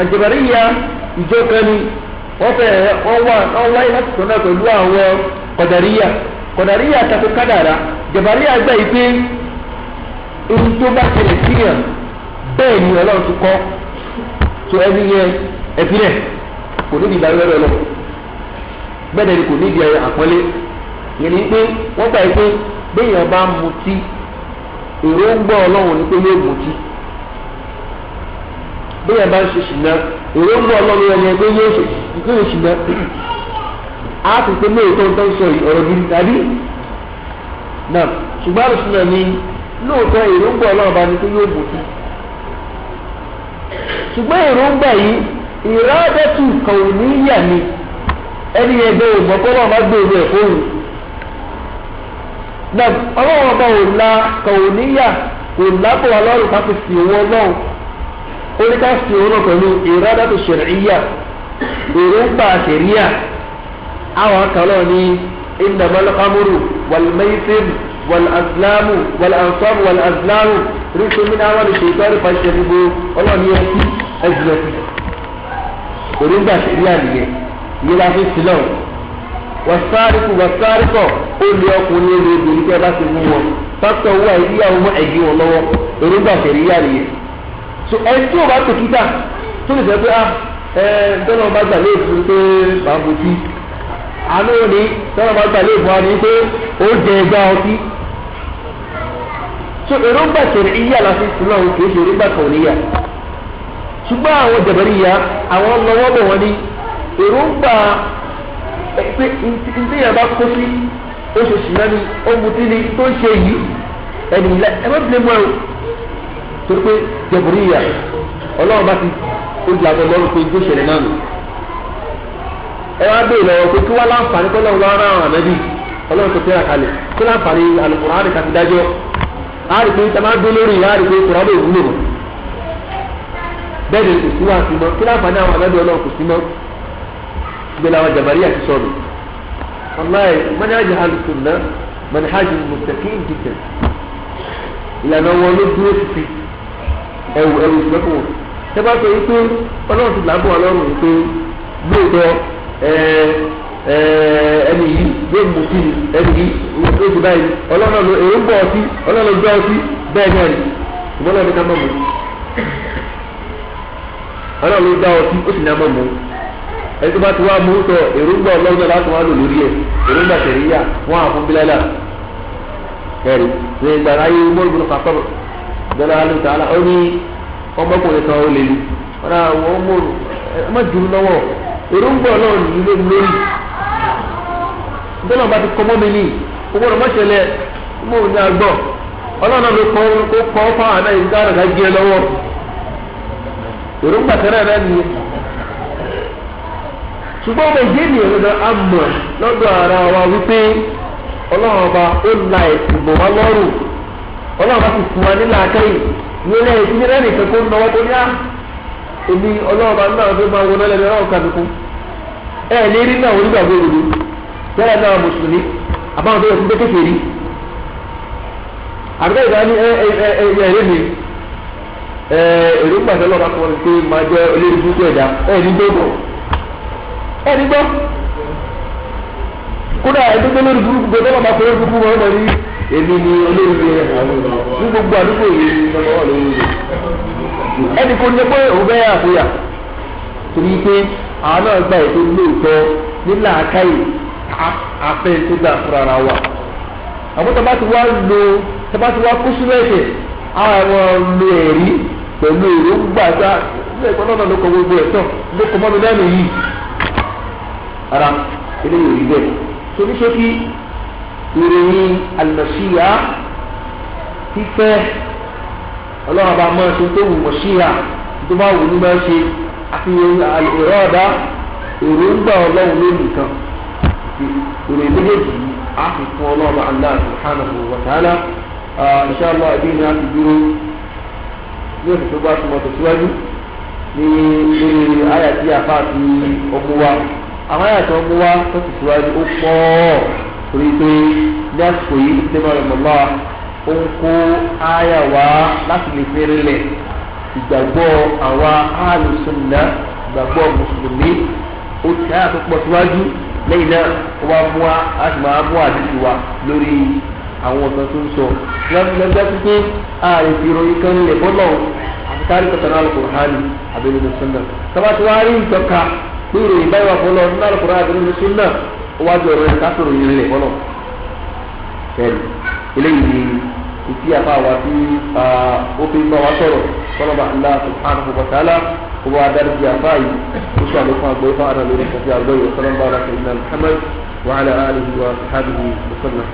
Aljabariya ìjọ kan ni wọ́n fẹ́ wọ́n wá wọ́n wáyé láti sọ náà pẹ̀lú àwọn Kọ̀dàríyà. Kọ̀dàríyà tako kádàrá. Jabariya gbà yìí pé ohun tó bá ṣẹlẹ̀ síyàn bẹ́ẹ̀ ni ọlọ́run ti kọ́. Tó ẹni yẹn ẹ̀fílẹ̀ kò níbi ìdarí ẹ̀rọ lọ, bẹ́ẹ̀ ni kò níbi àpọ́nlé. Yẹn ni pé wọ́n gbà yìí pé béèyàn bá mutí, èròǹgbà ọlọ́run ni pé yóò mutí. Béèyàn bá ń ṣe ṣìnà, èròǹgbà ọlọ́run ni pé yóò ṣe ṣìnà. A ti pé lóòótọ́ tó ń sọ yìí ọ̀rọ̀ gidi tàbí náà, ṣùgbọ́n àlùsùn náà ni lóòótọ́ èròǹgbà ọlọ́run bá ní pé yóò mutí. Ṣùgbọ́n èròǹgbà yìí ìrádẹ́tù kàwéníyà ni ẹni ẹgbẹ́ ògbọ́n kọ́ bá gbé ìlú ẹ̀ fóun. Náà ọlọ́run ọba ò la kàwéníyà kò lápò wa lọ́rùn ká fi sì owó ọlọ́run. Ó ní ká sì owó náà pẹ̀lú ìrádẹ́tù ṣẹ̀ríyà, èròǹgbà ṣẹ̀ríyà. Àwọn akàlọ́ ní innamal khamru wal maisir wal azlamu wal ansabu wal azlamu ríṣu min amali shaytani fajtanibu. Ọlọ́run ní ẹtí ẹjìnà sí. Èròǹgbà ṣẹ̀ríyà nìyẹn, ìyẹn la fi sílọ̀. Wàsáríkù wàsáríkọ̀ ó lé ọkùnrin ó lé obìnrin tẹ́ bá ti mú wọn. Pásítọ̀ wà ìyàwó mọ́ ẹ̀gí wọn lọ́wọ́. Èròǹgbà ṣẹ̀ríyà nìyẹn. So ẹni tí ò bá tòkítà tó lè sọ pé ah ẹ tọ́lọ́ bá gbà léèfù pé màá mutí. Àánú ni tọ́lọ́ bá gbà léèfù wa ni pé ó jẹ ẹgbẹ́ ọtí. So èròǹgbà ṣẹ̀ríyà la fi sílọ̀ kì í ṣe èròǹgbà kàwéníyà. Ṣùgbọ́n àwọn Jàbàríyà àwọn lọ́wọ́ bọ̀ wọ́n ní èròǹgbà pé ntí yẹn bá kó sí oṣù ṣìnà ni ó mutí ni tó ń ṣe yìí ẹni ilẹ̀ ẹ má tilẹ̀ mọ́ ẹ o. Torí pé Jàbàríyà ọlọ́run bá ti ó di àgbẹ̀ lọ́rùn pé tó ṣẹlẹ̀ náà nù. Ẹ wá bèèrè lọ́wọ́ pé kí wá láǹfààní kọ́ lọ́run lọ́rùn àwọn ànábì ọlọ́run tó tẹ́ra kalẹ̀ kí láǹfààní Al-Qur'ani kàti dájọ́. Á rí pé tá a máa dé lórí á rí pé Kùránì ò wúlò mọ́. Bẹ́ẹ̀ ni kò sí wá sí mọ́, kí láǹfààní àwọn ànábì ọlọ́run kò sí mọ́. Gbé làwọn Jàbàríyà ti sọnù. Wàláì manhaj al-sunnah manhaj mustaqim jiddan. Ìlànà wọn ló dúró títí. Ẹwù ẹwù ìsìnkú wọn ṣé bá sọ yìí pé ọlọ́run ti làbọ̀ ọlọ́run yìí pé lóòótọ́ ẹni yìí yóò mú sí ni, ẹni yìí yóò ti báyìí, ọlọ́run ló èrò ń bọ̀ ọtí, ọlọ́run ló gbọ́ ọtí bẹ́ẹ̀ náà ni, ìmọ̀ náà ní ká mọ̀ mú. Ọlọ́run ló dá ọtí, ó sì ní a mọ̀ mú. Ẹni tó bá ti wá mú sọ èròǹgbà ọlọ́run náà láti wá lò lórí ẹ̀, èròǹgbà tẹ̀ríyà wọ́n á fún bílálà. Kẹrì ní ìgbà ayé mọ́rùn-ún kàtọ́rọ̀ bẹ́ẹ̀ náà ló tààlà ó ní ọmọkùnrin kan ó lè lu wọn náà wọ́n mú ẹ má jù ú lọ́wọ́, èròǹgbà ọlọ́run yìí ló lórí. Nítorí wọn bá ti kọ́ mọ́ mi ní owó ọ̀rọ̀ mọ́ṣẹ̀lẹ̀ mọ́ òun ní agbọ́ ọlọ́run náà ló kọ́ ó kọ́ fáwọn àná yìí ká rẹ̀ gé lọ́wọ́, èròǹgbà tẹ́lẹ̀ rẹ̀ nìyẹn. Ṣùgbọ́n ọmọ ìdí ènìyàn lọ́dọ̀ á mọ̀ lọ́dọ̀ ara wa wípé ọlọ́run ọba ó la ẹ̀sìn bò wá lọ́rùn, ọlọ́run bá ti fún wa nílà akẹ́yìn ní ẹlẹ́yìn tí nílẹ̀ nìkan kó náwó kó ní á èmi ọlọ́run ọba náà fẹ́ máa wọná lẹ́nu ọlọ́run kàbíkú ẹ̀ ní rí náà onígbàgbọ́ òdodo tẹ́lẹ̀ náà mùsùlùmí àbáwọn tó yẹ fún kékeré rí àbíkẹ́ ìgbà ní ẹ ẹ ẹ ẹ mi ẹ èròǹgbà tẹ́lẹ̀ ọba kan pé máa jẹ́ olórí burúkú ẹ̀dá ẹ̀ ní gbọ́dọ̀ ẹ̀ ní gbọ́ kódà ẹni tó lórí burúkú gbọdọ̀ bá kọ́ lórí burúkú wọn mọ̀ ní èmi ni olórí rẹ̀ ní gbogbo àdúgbò yìí ní ọmọ lórí rẹ̀ ẹnì kò ní pé òun bẹ́ẹ̀ àkóyà torí pé àwọn náà gba ètò lóòótọ́ nílà ákáyè afẹ́ tó gbà fúnra ra wa. Àmọ́ tó bá ti wá lo tó bá ti wá kó sínú ẹ̀ṣẹ̀ àwọn lo ẹ̀rí pẹ̀lú èròǹgbà tá ilé ẹ̀kọ́ náà ló kọ gbogbo ẹ̀ tán ló kọ mọ́mi lẹ́nu yìí ara eléyìí ò rí bẹ́ẹ̀. Torí ṣókí ìròyìn àlùmọ̀ṣíyà fífẹ́ ọlọ́run bá máa ṣe tó wù mọ̀ṣíyà tó bá wù ní máa ṣe àti ìrọ̀ọ̀dá èròǹgbà ọlọ́run ló nìkan ìròyìn méjèèjì yìí á fi fún ọlọ́run Allah subhanahu wa ta'ala. Insha Allah ẹbí ni a ti dúró ní oṣù tó bá ti mọ̀ tẹ̀síwájú ní lórí àyà tí a fà ti ọmú wa. Àwọn àyà tí wọ́n mú wa tó tẹ̀síwájú ó pọ̀ torí pé ní àsìkò yìí tẹ́lẹ̀ ọ̀rọ̀mọ̀lá ó ń kó àyà wá láti lè fi rinlẹ̀ ìgbàgbọ́ àwa alùsùnà ìgbàgbọ́ mùsùlùmí. Ó ti àyà tó pọ̀ síwájú lẹ́yìn náà ó wá mú wa á sì máa mú àdìsí wa lórí àwọn ọ̀sán tó ń sọ. Lọ́jọ́ pípé ààrẹ fi ìròyìn kan lè fọ́lọ́ àti kárí kọ̀tà náà Al-Qur'ani àbí nínú súnà. Tọ́ba tí wàá rí ìtọ́ka pé ìròyìn báyìí wà fọ́lọ́ nínú Al-Qur'ani àbí nínú súnà ó wá jọ ọ̀rọ̀ ká sọ̀rọ̀ yìí lè fọ́lọ́. Bẹ́ẹ̀ni eléyìí ni ìtí àfa wa tí ó fi bá wa sọ̀rọ̀ kọ́lọ́ba Allah subhanahu wa ta'ala kó bá dárí di àfa yìí ó sọ àlékún àgbẹ̀ fún àdàlórí kàfí àgbẹ̀ yìí sallallahu alaihi wa sallam Muhammad wa ala alihi wa sahbihi wa sallam.